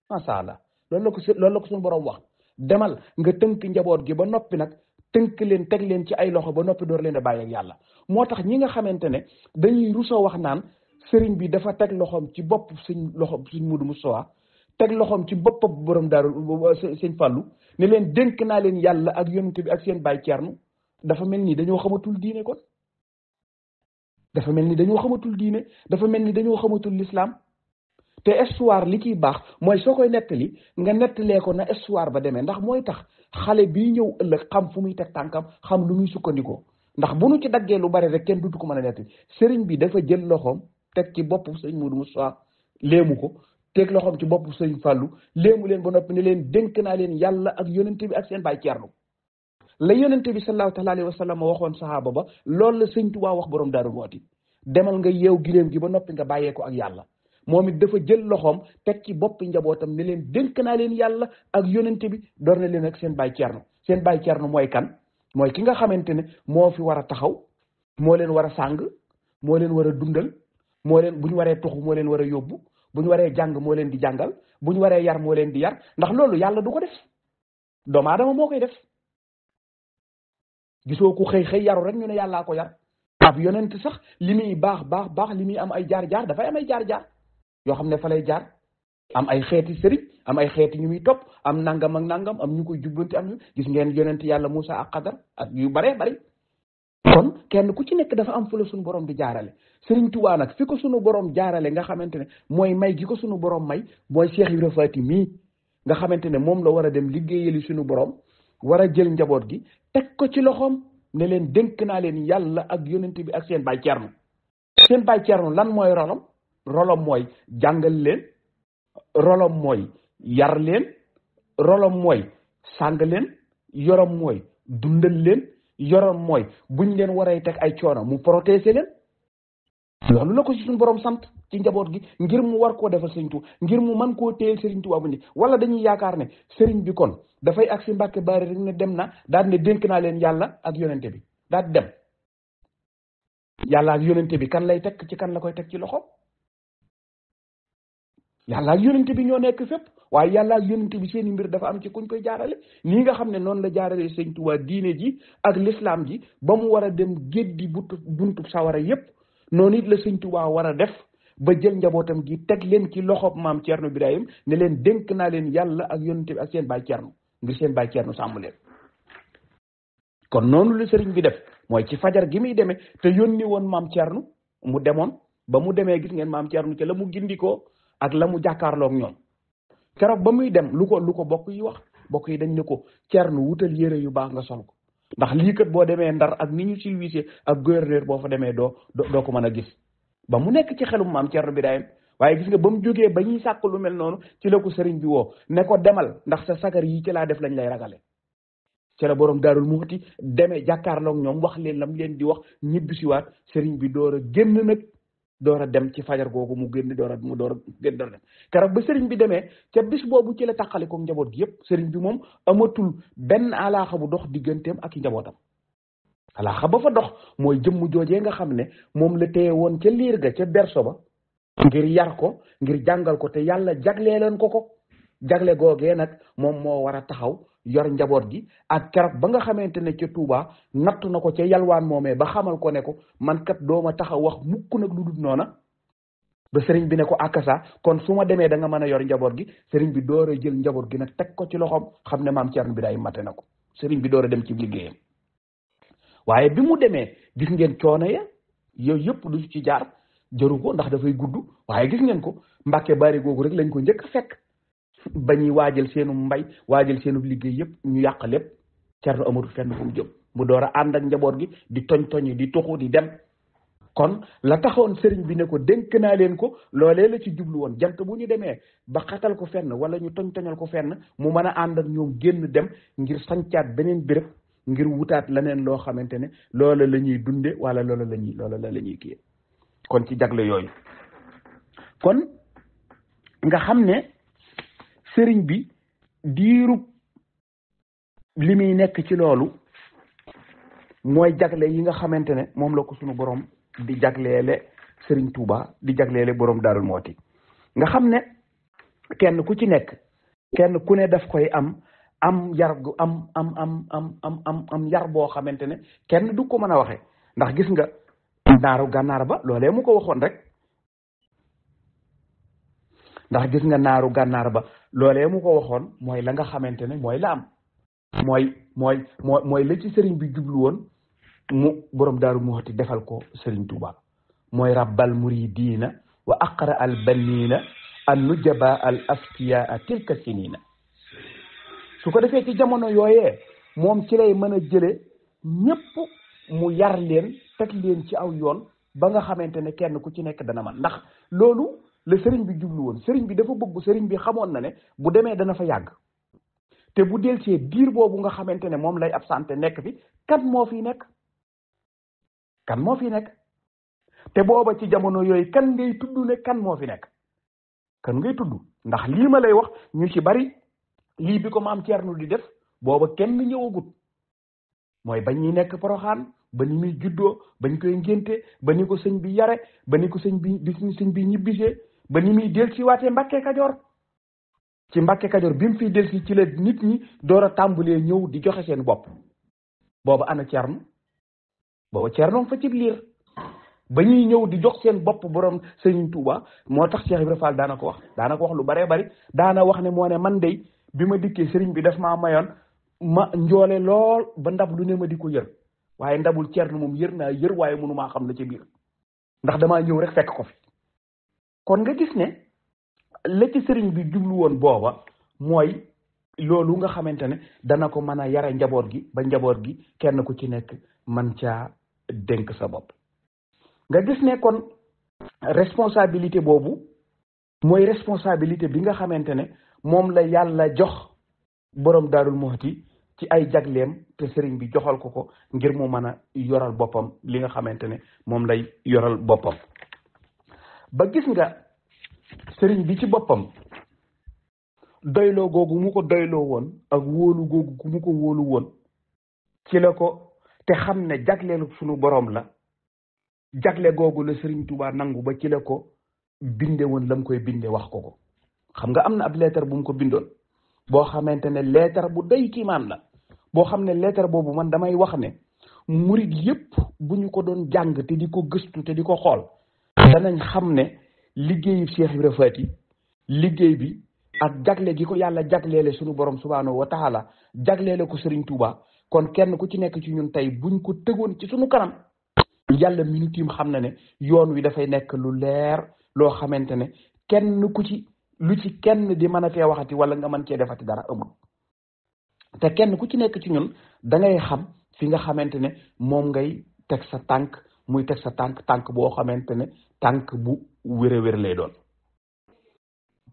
masha Allah loolu la ko suñu borom wax demal nga tënk njaboot gi ba noppi nag tënk leen teg leen ci ay loxo ba noppi door leen a bàyyee ak yàlla moo tax ñi nga xamante ne dañuy rusoo wax naan sëriñ bi dafa teg loxoom ci bopp suñ Mudu Mustafaa teg loxoom ci boppam borom daaru sëñ Fàllu ne leen dénk naa leen yàlla ak yonent bi ak seen baay Ceerno dafa mel ni dañoo xamatul diine kon dafa mel ni dañoo xamatul l'islam te histoire li ciy baax mooy soo koy nettali nga nettalee ko na histoire ba demee ndax mooy tax xale bii ñëw ëllëg xam fu muy teg tànkam xam lu muy sukkandikoo ndax bu nu ci daggee lu bari rek kenn dutu ko mën a nettali sëriñ bi dafa jël loxoom teg ci bopp sëñ Mudu Mustafaa léemu ko teg loxoom ci bopp sëñ Fàllu léemu leen ba noppi ne leen dénk naa leen yàlla ak yonent bi ak seen baay Ceerno la yonent bi sallallahu taala alayhi wa sallam waxoon sahaaba ba loolu la sëñ Tuubaa wax borom Daaru Muxti demal nga yeew giléem gi ba noppi nga bàyyee ko ak yàlla moom it dafa jël loxoom teg ci boppi njabootam ne leen dénk naa leen yàlla ak yonent bi door na leen ak seen baay Ceerno mooy kan mooy ki nga xamante ne moo fi war a taxaw moo leen war a sàng moo leen war a dundal moo leen bu ñu waree tuxu moo leen war a yóbbu bu ñu waree jàng moo leen di jàngal bu ñu waree yar moo leen di yar ndax loolu yàlla du ko def doomu aadama moo koy def. gisoo ku xëy yaru rek ñu ne yàllaa ko yar ab yonent sax li muy baax li muy am ay jaar-jaar dafay am ay jaar-jaar yoo xam ne fa lay jaar am ay xeeti sëriñ am ay xeeti ñu muy topp am nangam ak nangam am ñu koy jubbanti am ñu gis ngeen yonent yàlla Moussa ak Xadar ak yu baree bari kon kenn ku ci nekk dafa am fu la suñu borom di jaarale Sëriñ Tuubaa nag fi ko suñu borom jaarale nga xamante ne mooy may gi ko suñu borom may mooy Cheikh Ibra Faty mii nga xamante ne moom la war a dem liggéeyali suñu borom war a jël njaboot gi teg ko ci loxoom ne leen dénk naa leen yàlla ak yonent bi ak seen baay Cerno seen baay Cerno lan mooy rolom mooy jàngal leen rolom mooy yar leen rolom mooy sàng leen yorom mooy dundal leen yorom mooy buñ leen waree teg ay coono mu protéger leen loolu la ko ci suñu borom sant ci njaboot gi ngir mu war koo defal Sëriñ Tuubaa ngir mu mën koo téyel Sëriñ Tuubaa bu ni wala dañuy yaakaar ne sëriñ bi kon dafay agsi Mbàkke Bari rek ne dem na daal ne dénk naa leen yàlla ak yonente bi daal dem yàlla ak yonente bi kan lay teg ci kan la koy teg ci loxo yàlla ak yonente bi ñoo nekk fépp waaye yàlla ak yonente bi seeni mbir dafa am ci kuñ koy jaarale nii nga xam ne noonu la jaarale Sëriñ Tuubaa diine ji ak l'islam ji ba mu war a dem géddi buntu sawara yépp noonu it la Sëriñ Tuubaa war a def ba jël njabootam gi teg leen ci loxob maam Cerno Birahim ne leen dénk naa leen yàlla ak yonente bi ak seen baay Cerno ngir seen baay Cerno sàmm leen kon noonu la sëriñ bi def mooy ci fajar gi muy demee te yónni woon maam Cerno mu demoon ba mu demee gis ngeen maam Cerno ca la mu gindikoo ak la mu jàkkaarloog ñoom keroog ba muy dem lu ko bokk yi wax bokk yi dañ ne ko Cerno wutal yére yu baax nga sol ko ndax lii kat boo demee Ndar ak ni ñu silvisé ak gouverneur boo fa demee doo ko mën a gis ba mu nekk ci xelum maam Cerno Birahim waaye gis nga ba mu jógee ba ñuy sàkk lu mel noonu ci la ko sëriñ bi woo ne ko demal ndax sa sagar yi ci laa def lañ lay ragale ci la borom Daarul Muxti demee jàkkaarloog ñoom wax leen lam leen di wax ñibbisiwaat sëriñ bi door a génn nag door a dem ci fajar googu mu génn door a dem keroog ba sëriñ bi demee ca bis boobu ci la tàqali ko njaboot gi yëpp sëriñ bi moom amatul benn alaaxa bu dox digganteem ak i njabootam alaaxa ba fa dox mooy jëmm joojee nga xam ne moom la téye woon ca liir ga ca berso ba ngir yar ko ngir jàngal ko te yàlla jagleeloon ko jagle googee nag moom moo war a taxaw yor njaboot gi ak keroog ba nga xamante ne ca Touba nattu na ko ca yalwaan moomee ba xamal ko ne ko man kat dooma taxaw wax mukk nag lu dul noona ba sëriñ bi ne ko akasa kon su ma demee da nga mën a yor njaboot gi sëriñ bi door a jël njaboot gi nag teg ko ci loxoom xam ne maam Cerno Birahim mate na ko sëriñ bi door a dem ci liggéeyam waaye bi mu demee gis ngeen coono ya yooyu yëpp du ci jaar jëru ko ndax dafay gudd waaye gis ngeen ko Mbàkke Bari googu rek lañ ko njëkk a fekk ba ñuy waajal seenu mbay waajal seenu liggéey yëpp ñu yàq lépp Cerno amatul fenn fu mu jëm mu door a ànd ak njaboot gi di toñ di tuxu di dem kon la taxoon sëriñ bi ne ko dénk naa leen ko loolee la ci jublu woon jant bu ñu demee ba xatal ko fenn wala ñu toñal ko fenn mu mën a ànd ak ñoom génn dem ngir sancaat beneen béréb ngir wutaat leneen loo xamante ne loola la ñuy dunde wala loola la ñuy kii kon ci jagle yooyu kon nga xam ne sëriñ bi diirub li muy nekk ci loolu mooy jagle yi nga xamante ne moom la ko sunu borom di jagleele sëriñ Touba di jagleele borom Daarul Muxti nga xam ne kenn ku ci nekk kenn ku ne daf koy am yar gu am yar boo xamante ne kenn du ko mën a waxe ndax gis nga naaru gànnaar ba loolee mu ko waxoon rek ndax gis nga naaru gànnaar ba loolee mu ko waxoon mooy la nga xamante ne mooy la am mooy la ci sëriñ bi jublu woon mu borom Daaru Muxti defal ko sëriñ Touba mooy rabbal muridina wa aqra al bannina an nujaba al aftiya tilka sinina su ko defee ci jamono yooyee moom ci lay mën a jële ñëpp mu yar leen teg leen ci aw yoon ba nga xamante ne kenn ku ci nekk dana man ndax loolu la sëriñ bi jublu woon sëriñ bi dafa bëgg sëriñ bi xamoon na ne bu demee dana fa yàgg te bu del ci diir boobu nga xamante ne moom lay absenté nekk fi kan moo fi nekk te booba ci jamono yooyu kan ngay tudd ne kan moo fi nekk kan ngay tudd ndax lii ma lay wax ñu ci bari lii bi ko maam Cerno di def booba kenn ñëwagut mooy bañ ñi nekk Poroxaan ba ni muy juddoo ba ñu koy ngénte ba ni ko sëñ bi yare ba ni ko sëñ bi ñibbisee ba ni muy del si waatee Mbàkke Kajoor. ci Mbàkke Kajoor bi mu fiy del si ci la nit ñi door a tàmbalee ñëw di joxe seen bopp. booba ana Cerno booba Cerno fa cib liir ba ñuy ñëw di jox seen bopp borom Sëriñ Tuuba moo tax Cheikh Ibra Fall daana ko wax lu baree bari daana wax ne moo ne man de bi ma dikkee sëriñ bi daf maa mayoon ma njoole lool ba ndab lu ne ma di ko yër waaye ndabul Cerno moom yër naa yër waaye mënu maa xam la ca biir ndax damaa ñëw rek fekk ko fi. kon nga gis ne la ci sëriñ bi jublu woon booba mooy loolu nga xamante ne dana ko mën a yare njaboot gi ba njaboot gi kenn ku ci nekk man caa dénk sa bopp. nga gis ne kon responsabilité boobu mooy responsabilité bi nga xamante ne moom la yàlla jox borom Daarul Muxti ci ay jagleem te sëriñ bi joxal ko ngir mu mën a yoral boppam li nga xamante ne moom lay yoral boppam. ba gis nga sëriñ bi ci boppam doyloo googu mu ko doyloo woon ak wóolu googu ku mu ko wóolu woon ci la ko te xam ne jagleelu sunu borom la jagle googu la Sëriñ Tuubaa nangu ba ci la ko binde woon la mu koy binde wax ko xam nga am na ab leetar bu mu ko bindoon boo xamante ne leetar bu doy kiimaan la boo xam ne leetar boobu man damay wax ne murid yépp bu ñu ko doon jàng te di ko gëstu te di ko xool danañ xam ne liggéeyu Cheikh Ibra Faty liggéey bi ak jagle gi ko yàlla jagleele sunu borom subhaanahu wa taala jagleele ko Sëriñ Tuubaa kon kenn ku ci nekk ci ñun tey buñ ko tegoon ci sunu kanam yàlla mi nu tiim xam na ne yoon wi dafay nekk lu leer loo xamante ne kenn ku ci lu ci kenn di mën a tee waxati wala nga mën cee defati dara amul te kenn ku ci nekk ci ñun da ngay xam fi nga xamante ne moom ngay teg sa tànk muy teg sa tànk boo xamante ne tànk bu wér lay doon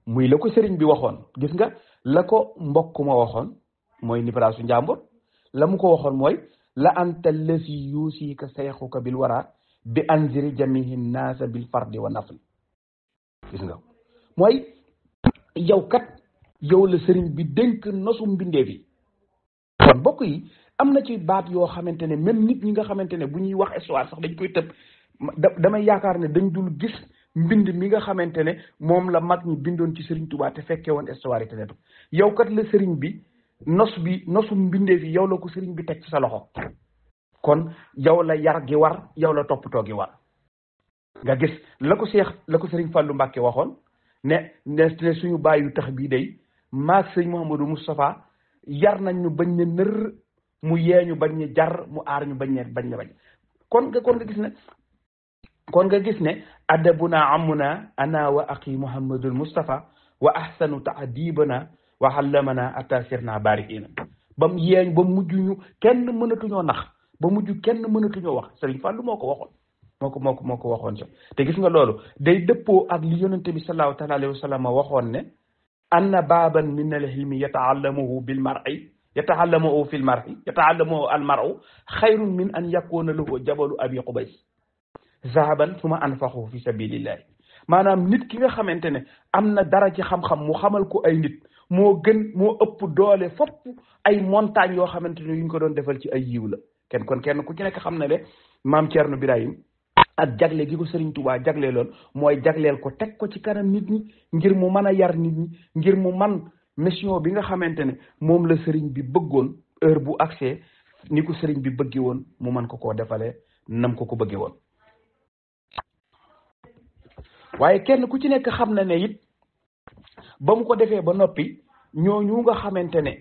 muy la ko sëriñ bi waxoon gis nga la ko mbokk ma waxoon mooy nibraasu njàmbur la mu ko waxoon mooy la anta lasi yuusika sayxuka bil wara bi anziri jamihi naasa bil fardi wa nafl gis nga mooy yow la sëriñ bi dénk nosu mbindeef yi kon bokk yi am na ci baat yoo xamante ne même nit ñi nga xamante ne bu ñuy wax histoire sax dañ koy tëb damay yaakaar ne dañ dul gis mbind mi nga xamante ne moom la mag ñi bindoon ci Sëriñ Tuubaa te fekkee woon histoire yi te netu yow kat la sëriñ bi nosu mbindeef yi yow la ko sëriñ bi teg ci sa loxo kon yow la yar gi war yow la toppatoo gi war nga gis la ko sëriñ Fàllu Mbàkke waxoon ne suñu bàyyi tax bii day maag sëñ Mouhamadou Moustapha yar nañ ñu bañ ne nër mu yee ñu bañ ne jar mu aar ñu bañ ne bañ kon nga gis ne adabuna amuna ana wa aqi Mouhamadul Moustapha wa ahsanu taadibana wa allamana atasirna bariina ba mu yeeñ ba mujj ñu kenn mënatuñoo nax ba mujj kenn mënatuñoo wax Sëriñ Fallu moo ko waxoon moo ko waxoon sax te gis nga loolu day dëppoo ak li yonente bi sallallahu taala alayhi wa sallam waxoon ne anna baaban min al ilmi yataallamuhu bil mar'i yataallamuhu fil mar'i yataallamuhu al mar'u xayrun min an yakuna lahu jabalu abi qubays zahaban suma anfaxu fi sabilillahi maanaam nit ki nga xamante ne am na dara ci xam-xam mu xamal ko ay nit moo ëpp doole fopp ay montagne yoo xamante ne yuñ ko doon defal ci ay yiw la kenn ku ci nekk xam na ne maam Thierno Birahim ak jagle gi ko Sëriñ Tuubaa jagleeloon mooy jagleel ko teg ko ci kanam nit ñi ngir mu mën a yar nit ñi ngir mu man mission bi nga xamante ne moom la sëriñ bi bëggoon heure bu accès ni ko sëriñ bi bëggee woon mu mën ko koo defalee nam ko bëggee woon waaye kenn ku ci nekk xam na ne it ba mu ko defee ba noppi ñooñu nga xamante ne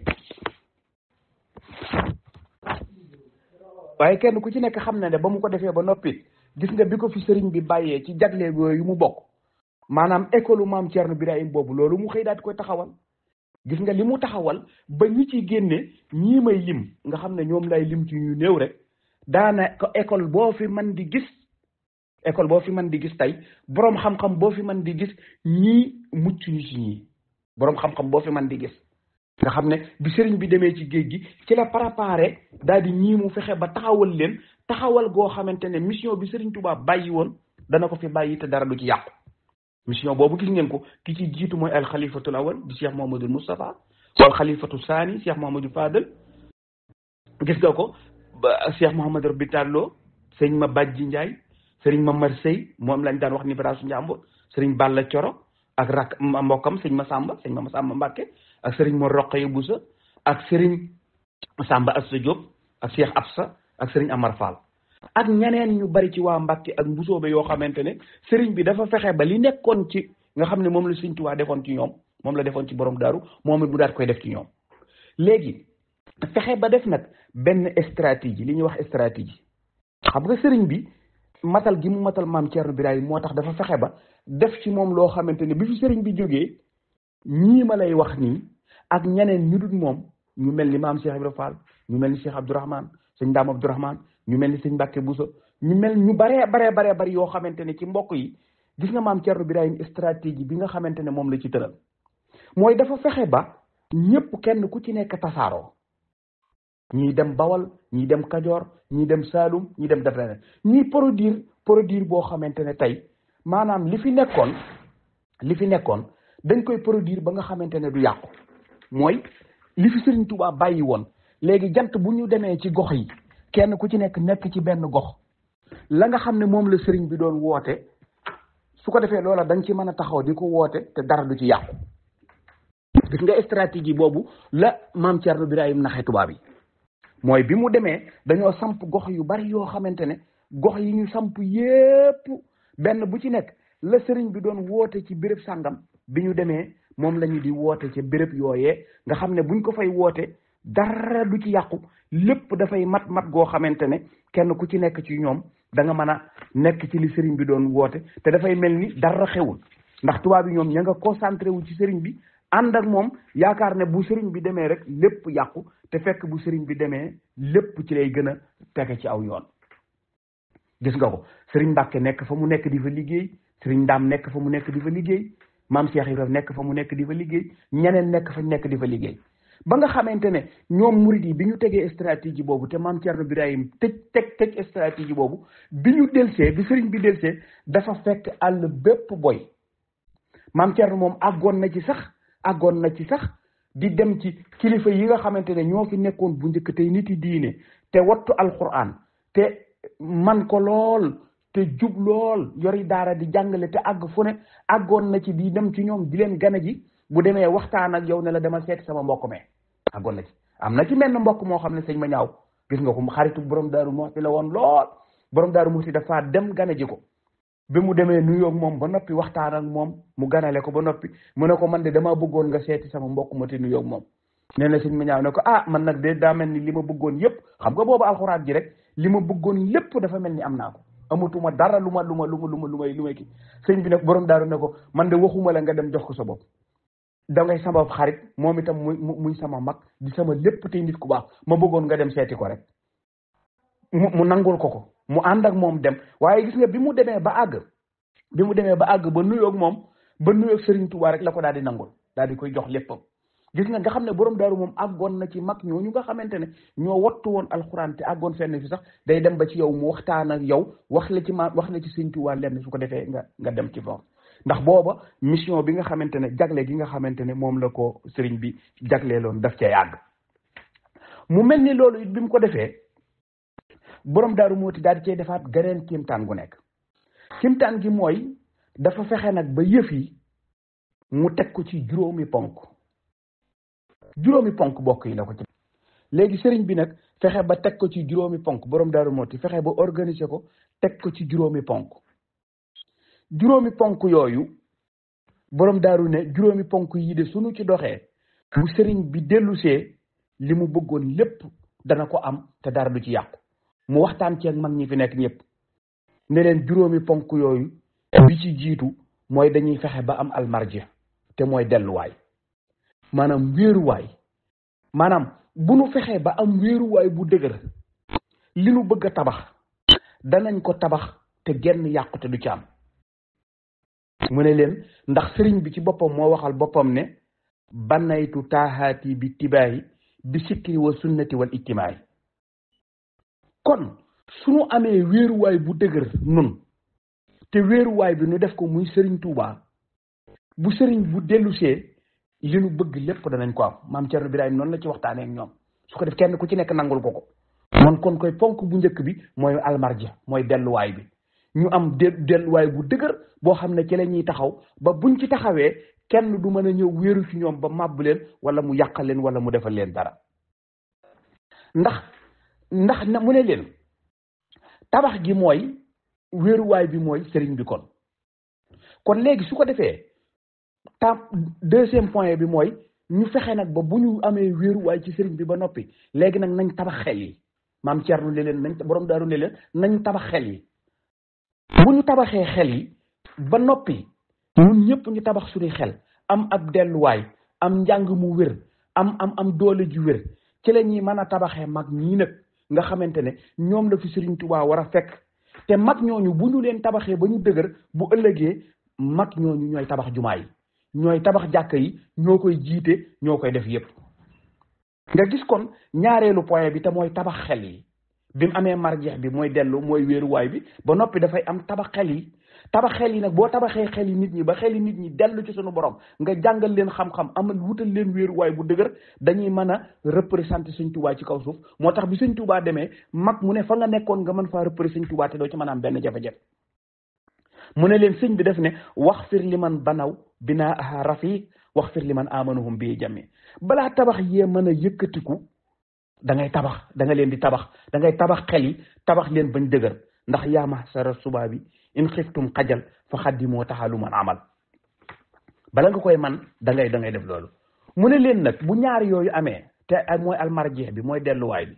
waaye kenn ku ci nekk xam na ne ba mu ko defee ba noppi gis nga bi ko fi sëriñ bi bàyyee ci jagle yooyu mu bokk maanaam école maam Thierno Birahim boobu loolu mu xëy daal di koy taxawal gis nga li mu taxawal ba ñi ci génne ñii may lim nga xam ne ñoom lay lim ci ñu néew rek daana ko école boo fi man di gis tey boroom xam-xam boo fi man di gis ñii mucc ñu ci ñii boroom xam-xam boo fi man di gis nga xam ne bi sëriñ bi demee ci géej gi ci la préparé daal di ñii mu fexe ba taxawal leen taxawal goo xamante ne mission bi Sëriñ Tuubaa bàyyi woon dana ko fi bàyyi te dara du ci yàqu mission boobu gis ngeen ko ki ci jiitu mooy al xalifatul awal di Cheikh Mouhamadoul Moustapha wal xalifatu saani Cheikh Mouhamadou Fadel gis nga ko Cheikh Mouhamadou Rabbi Tallo sëriñ ma Badji Ndiaye sëriñ ma Mar Sey moom lañ daan wax ni Barasu Njàmbur sëriñ Balla Coro ak rak mbokkam sëñ ma Samba Mbàkke ak sëriñ ma Roqaya Busa ak sëriñ Samba Asta Diop ak Cheikh Absa ak sëriñ Amar Fall ak ñeneen ñu bari ci waa Mbàkke ak mbusoobe yoo xamante ne sëriñ bi dafa fexe ba li nekkoon ci nga xam ne moom la Sëriñ Tuubaa defoon ci ñoom moom la defoon ci borom daaru moom it mu daat koy def ci ñoom léegi fexe ba def nag benn stratégie li ñuy wax stratégie xam nga sëriñ bi matal gi mu matal maam Thierno Birahim moo tax dafa fexe ba def ci moom loo xamante ne bi fi sëriñ bi jógee ñii ma lay wax nii ak ñeneen ñu dul moom ñu mel ni maam Cheikh Ibrahima Fall ñu mel ni Cheikh Abdourahmane sëñ Ndaam Abdourahmane ñu mel ni sëñ Mbàkke Buso ñu mel ñu baree bari yoo xamante ne ci mbokk yi gis nga maam Thierno Birahim stratégie bi nga xamante ne moom la ci tëral mooy dafa fexe ba ñëpp kenn ku ci nekk tasaaroo ñii dem Bawal ñii dem Kajoor ñii dem Saalum ñii dem def leneen ñii produire boo xamante ne tey maanaam li fi nekkoon dañ koy produire ba nga xamante ne du yàqu mooy li fi Sëriñ Tuubaa bàyyi woon léegi jant bu ñu demee ci gox yi kenn ku ci nekk ci benn gox la nga xam ne moom la sëriñ bi doon woote su ko defee loola dañ ci mën a taxaw di ko woote te dara du ci yàqu gis nga stratégie boobu la maam Thierno Birahim naxee tubaab yi mooy bi mu demee dañoo samp gox yu bari yoo xamante ne gox yi ñu samp yépp benn bu ci nekk la sëriñ bi doon woote ci béréb sàngam bi ñu demee moom la ñu di woote ca béréb yooyee nga xam ne buñ ko fay woote dara du ci yàqu lépp dafay mat goo xamante ne kenn ku ci nekk ci ñoom da nga mën a nekk ci li sëriñ bi doon woote te dafay mel ni dara xewul ndax tubaab yi ñoom ña nga concentré wu ci sëriñ bi ànd ak moom yaakaar ne bu sëriñ bi demee rek lépp yàqu te fekk bu sëriñ bi demee lépp ci lay gën a tege ci aw yoon gis nga ko sëriñ Mbàkke nekk fa mu nekk di fa liggéey sëriñ Ndaam nekk fa mu nekk di fa liggéey maam Cheikh Ibrahima nekk fa mu nekk di fa liggéey ñeneen nekk di fa liggéey ba nga xamante ne ñoom murid yi bi ñu tegee stratégie boobu te maam Thierno Birahim teg stratégie boobu bi ñu delsee bi sëriñ bi delsee dafa fekk àll bépp boy maam Thierno moom àggoon na ci sax di dem ci kilifa yi nga xamante ne ñoo fi nekkoon bu njëkk tey nit yi diine te wattu alquran te man ko lool te jub lool yori daara di jàngale te àgg fu ne àggoon na ci di dem ci ñoom di leen gana ji bu demee waxtaan ak yow ne la dama seeti sama mbokk me àggoon na ci am na ci menn mbokk moo xam ne sëñ ma ñaaw gis nga ko xaritu borom daaru Muxti la woon lool borom daaru Muxti dafa dem gana ji ko bi mu demee nuyoo ak moom ba noppi waxtaan ak moom mu ganale ko ba noppi mu ne ko man de damaa bëggoon nga seeti sama mbokk ma te nuyoo ak moom nee na sëñ ma ñaaw ne ko man nag de daa mel ni li ma bëggoon yépp xam nga boobu alxuraan ji rek li ma bëggoon lépp dafa mel ni am naa ko amatuma dara lu may kii sëñ bi nag borom daaru ne ko man de waxuma la nga dem jox ko sa bopp da ngay sama xarit moom itam muy sama mag di sama lépp tey nit ku baax ma bëggoon nga dem seeti ko rek mu nangul ko mu ànd ak moom dem waaye gis nga bi mu demee ba àgg ba nuyoog moom ba nuyoog Serigne Touba rek la ko daal di nangul daal di koy jox léppam gis nga xam ne borom daaru moom àggoon na ci mag ñooñu nga xamante ne ñoo wattu woon alxuraan te àggoon fenn fi sax day dem ba ci yow mu waxtaan ak yow wax la ci Serigne Touba lenn su ko defee nga dem ci moom ndax booba mission bi nga xamante ne jagle gi nga xamante ne moom la ko sëriñ bi jagleeloon daf ca yàgg mu mel ni loolu it bi mu ko defee borom daaru Muxti daal di cay defaat geneen kéemtaan gu nekk kéemtaan gi mooy dafa fexe nag ba yëf yi mu teg ko ci juróomi ponk bokk yi la ko ci léegi sëriñ bi nag fexe ba teg ko ci juróomi ponk borom daaru Muxti fexe ba organiser ko teg ko ci juróomi ponk yooyu borom daaru ne juróomi ponk yi de sunu ci doxee bu sëriñ bi dellusee li mu bëggoon lépp dana ko am te dara du ci yàqu mu waxtaan ci ak mag ñi fi nekk ñëpp ne leen juróomi ponk yooyu bi ci jiitu mooy dañuy fexe ba am almarji te mooy delluwaay maanaam wéeruwaay maanaam bu nu fexee ba am wéeruwaay bu dëgër li nu bëgg a tabax danañ ko tabax te genn yàqu te du ci am mu ne leen ndax sëriñ bi ci boppam moo waxal boppam ne banaytu taahaati bi tibaayi bi sikri wa sunnati wal ijtimaayi kon suñu amee wéeruwaay bu dëgër nun te wéeruwaay bi nu def ko muy sëriñ Touba bu sëriñ bu dellusee li nu bëgg lépp danañ ko am maam Thierno Birahim noonu la ci waxtaanee ak ñoom su ko def kenn ku ci nekk nangul ko man kon koy ponk bu njëkk bi mooy almarja mooy delluwaay bi ñu am delluwaay bu dëgër boo xam ne ci la ñuy taxaw ba buñ ci taxawee kenn du mën a ñëw wéeru ci ñoom ba màbb leen wala mu yàqal leen wala mu defal leen dara ndax na mu ne leen tabax gi mooy wéeruwaay bi mooy sëriñ bi kon léegi su ko defee deuxième point bi mooy ñu fexe nag ba bu ñu amee wéeruwaay ci sëriñ bi ba noppi léegi nag nañ tabax xel yi maam Thierno ne leen nañ borom daaru ne leen nañ tabax xel yi bu ñu tabaxee xel yi ba noppi ñun ñëpp ñu tabax suñuy xel am ab delluwaay am njàng mu wér am doole ju wér ci la ñuy mën a tabaxee mag ñii nag nga xamante ne ñoom la fi Sëriñ Tuubaa war a fekk te mag ñooñu bu ñu leen tabaxee ba ñu dëgër bu ëllëgee mag ñooñu ñooy tabax jumaa yi ñooy tabax jàkka yi ñoo koy jiite ñoo koy def yépp nga gis kon ñaareelu point bi te mooy tabax xel yi bi mu amee marjeex bi mooy dellu mooy wéeruwaay bi ba noppi dafay am tabax xel yi nag boo tabaxee xel yi nit ñi ba xel yi nit ñi dellu ci suñu borom nga jàngal leen xam-xam amal wutal leen wéeruwaay bu dëgër dañuy mën a représenter Sëñ Tuubaa ci kaw suuf moo tax bi Sëñ Tuubaa demee mag mu ne fa nga nekkoon nga mën faa représenter Sëñ Tuubaa te doo ci mën a am benn jafe-jafe mu ne leen sëñ bi def ne wax fir li man banaw binaa aha rafi wax fir li man amanuhum bii jami balaa tabax yee mën a yëkkatiku da ngay leen di tabax da ngay tabax xel yi tabax leen bañ dëgër ndax yaa mahsara subaa bi in xiftum xajal fa xaddimoo taxalu man amal bala nga koy man da ngay def loolu mu ne leen nag bu ñaari yooyu amee te mooy almarjeex bi mooy delluwaay bi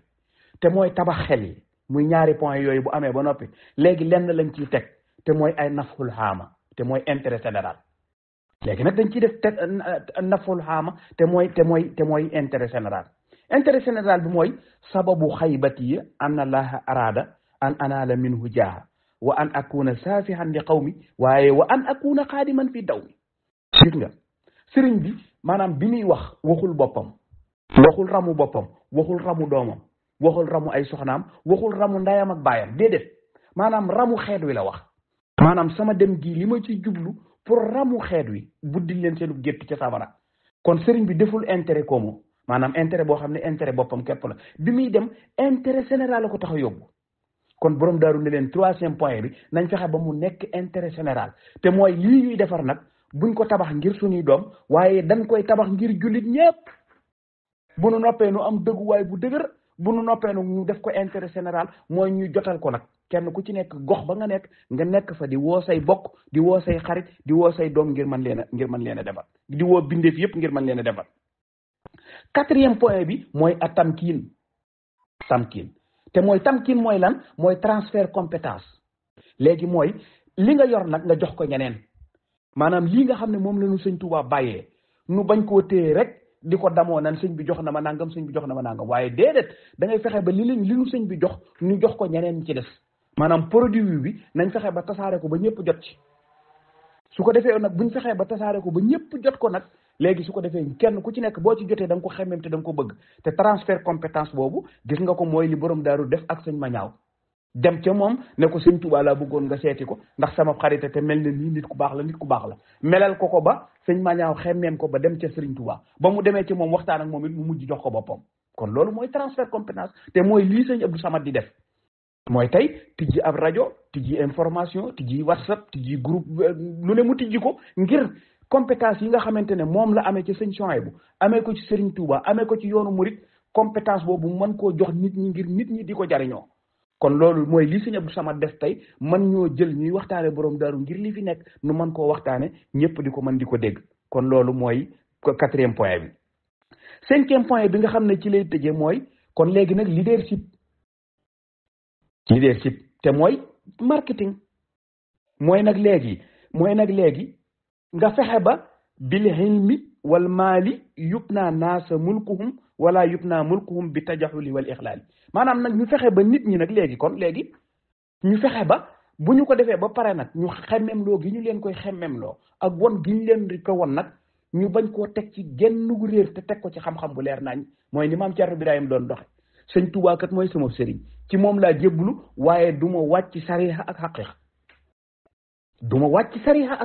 te mooy tabax xel yi muy ñaari point yooyu bu amee ba noppi léegi lenn lañ ciy teg te mooy ay naful xaama te mooy intérêt général léegi nag dañ ciy def naful xaama te mooy intérêt général bi mooy sababu xaybati an allaha arada an anaala minhu jaaha wa an akuna saafihan li qawmi waaye wa an akuna xaadiman fi daw mi gis nga sëriñ bi maanaam bi muy waxul boppam waxul ramu boppam waxul ramu doomam waxul ramu ay soxnaam waxul ramu ndayam ak baayam déedéet maanaam ramu xeet wi la wax maanaam sama dem gii li ma ci jublu pour ramu xeet wi buddil leen seenu gétt ca safara kon sëriñ bi deful intérêt commun maanaam intérêt boo xam ne intérêt boppam képp la bi muy dem intérêt général la ko tax a yóbbu kon borom daaru ne leen troisième point bi nañ fexe ba mu nekk intérêt général te mooy lii ñuy defar nag buñ ko tabax ngir suñuy doom waaye dañ koy tabax ngir jullit ñépp bu nu noppee nu am dëgguwaay bu dëgër bu nu noppee nu ñu def ko intérêt général mooy ñu jotal ko nag kenn ku ci nekk gox ba nga nekk fa di woo say bokk di woo say xarit di woo say doom ngir mën leen a defar di woo bindeef yépp ngir mën leen a defar quatrième point bi mooy a tamkiin te mooy tamkiin mooy lan mooy transfert compétence léegi mooy li nga yor nag nga jox ko ñeneen maanaam lii nga xam ne moom la ñu Sëñ Tuubaa bàyyee nu bañ koo téye rek di ko damoo nan sëñ bi jox na ma nangam sëñ bi jox na ma nangam waaye déedéet da ngay fexe ba li ñu sëñ bi jox ñu jox ko ñeneen ñi ci des maanaam produit bi nañ fexe ba tasaare ko ba ñëpp jot ci su ko defee nag buñ fexee ba tasaare ko ba ñëpp jot ko nag léegi su ko defee kenn ku ci nekk boo ci jotee da nga ko xemmem te da nga ko bëgg te transfert compétence boobu gis nga ko mooy li borom daaru def ak sëñ Mañaaw dem ca moom ne ko Sëñ Tuubaa laa bëggoon nga seeti ko ndax sama xarita te mel na nii nit ku baax la melal ko ba sëñ Mañaaw xemmem ko ba dem ca Sëriñ Tuubaa ba mu demee ci moom waxtaan ak moom it mu mujj jox ko boppam kon loolu mooy transfert compétence te mooy lii sëñ Abdou Samad di def mooy tey tijji ab rajo tijji information tijji WhatsApp tijji groupe lu ne mu tijji ko ngir compétence yi nga xamante ne moom la amee ci sëñ Souhaïbou amee ko ci Sëriñ Tuubaa amee ko ci yoonu murit compétence boobu mën koo jox nit ñi ngir nit ñi di ko jariñoo kon loolu mooy li sëñ Abdou Samad def tey mën ñoo jël ñuy waxtaane borom daaru ngir li fi nekk nu mën koo waxtaane ñëpp di ko mën di ko dégg kon loolu mooy quatrième point bi cinquième point bi nga xam ne ci lay tëjee mooy kon léegi nag leadership te mooy marketing mooy nag léegi nga fexe ba bil hilmi wal maali yubna naasa mulkuhum wala yubna mulkuhum bi tajaxuli wal ixlaali maanaam nag ñu fexe ba nit ñi nag léegi ñu fexe ba bu ñu ko defee ba pare nag ñu xemmemloo gi ñu leen koy xemmemloo ak won gi ñu leen di ko won nag ñu bañ koo teg ci genn gu réer te teg ko ci xam-xam bu leer nañ mooy ni maam Cerno Birahim doon doxe sëñ Tuubaa kat mooy sama sëriñ ci moom laa jébbalu waaye du ma wàcc sariha ak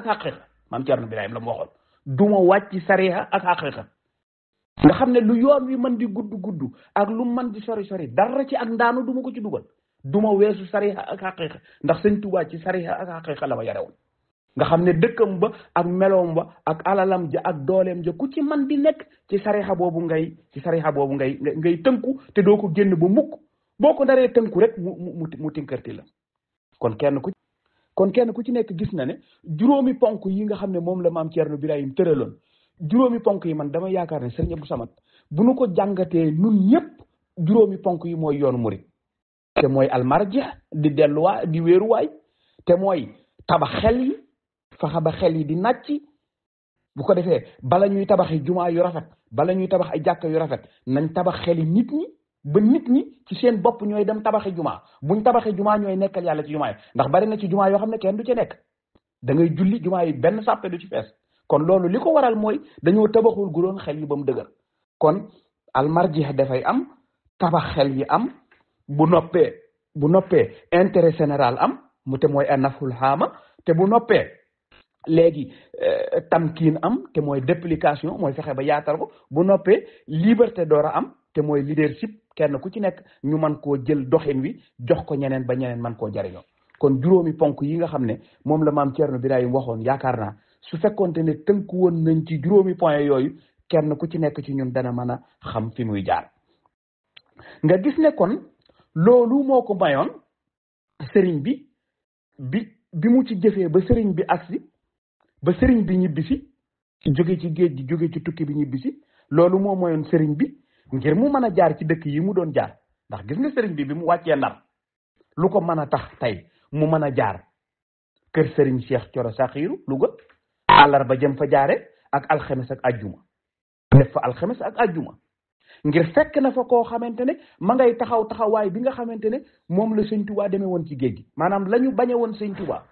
xaqiqa maam Cerno Birahim la mu waxoon du ma wàcc sariha ak xaqiqa nga xam ne lu yoon wi mën di gudd ak lu mën di sori dara ci ak ndaanu duma ko ci dugal duma weesu sariha ak xaqiqa ndax sëñ Tuubaa ci sariha ak xaqiqa la ma yare woon nga xam ne dëkkam ba ak meloom ba ak alalam ja ak dooleem ja ku ci man di nekk ci sariha boobu ngay tënku te doo ko génn ba mukk boo ko daree tënku rek mu tinkarti la kon kenn ku ci nekk gis na ne juróomi ponk yi nga xam ne moom la maam Thierno Birahim tëraloon juróomi ponk yi man dama yaakaar ne Sëriñ Abdou Samad bu nu ko jàngatee nun ñëpp juróomi ponk yi mooy yoonu murit te mooy almarji di delluwaay di wéeruwaay te mooy tabax xel yi fexe ba xel yi di nàcc bu ko defee bala ñuy tabaxi jumaa yu rafet bala ñuy tabax ay jàkka yu rafet nañ tabax xel yi nit ñi ba nit ñi ci seen bopp ñooy dem tabaxi jumaa buñ tabaxi jumaa ñooy nekkal yàlla ci jumaa yi ndax bari na ci jumaa yoo xam ne kenn du ci nekk da ngay julli jumaa yi benn sàppe du ci fees kon loolu li ko waral mooy dañoo tabaxul guloon xel yi ba mu dëgër kon almarji dafay am tabax xel yi am bu noppee intérêt général am mu te mooy anaful xaama te bu noppee léegi tamkiin am te mooy déplication mooy fexe ba yaatal ko bu noppee liberté door a am te mooy leadership kenn ku ci nekk ñu mën koo jël doxin wi jox ko ñeneen ba ñeneen mën koo jariñoo kon juróomi ponk yi nga xam ne moom la maam Thierno Birahim waxoon yaakaar naa su fekkoonte ne tënku woon nañ ci juróomi point yooyu kenn ku ci nekk ci ñun dana mën a xam fi muy jaar nga gis ne kon loolu moo ko mayoon sëriñ bi mu ci jëfee ba sëriñ bi agsi ba sëriñ bi ñibbisi jóge ci géej gi jóge ci tukki bi ñibbisi loolu moo mayoon sëriñ bi ngir mu mën a jaar ci dëkk yi mu doon jaar ndax gis nga sëriñ bi mu wàccee Ndar lu ko mën a tax tey mu mën a jaar kër sëriñ Cheikh Thioro Saxiiru Louga àllarba jëm fa jaare ak alxames ak ajjuma def fa alxames ak ajjuma ngir fekk na fa koo xamante ne ma ngay taxawaay bi nga xamante ne moom la sëñ Tuubaa demee woon ci géej gi maanaam la ñu bañe woon sëñ Tuubaa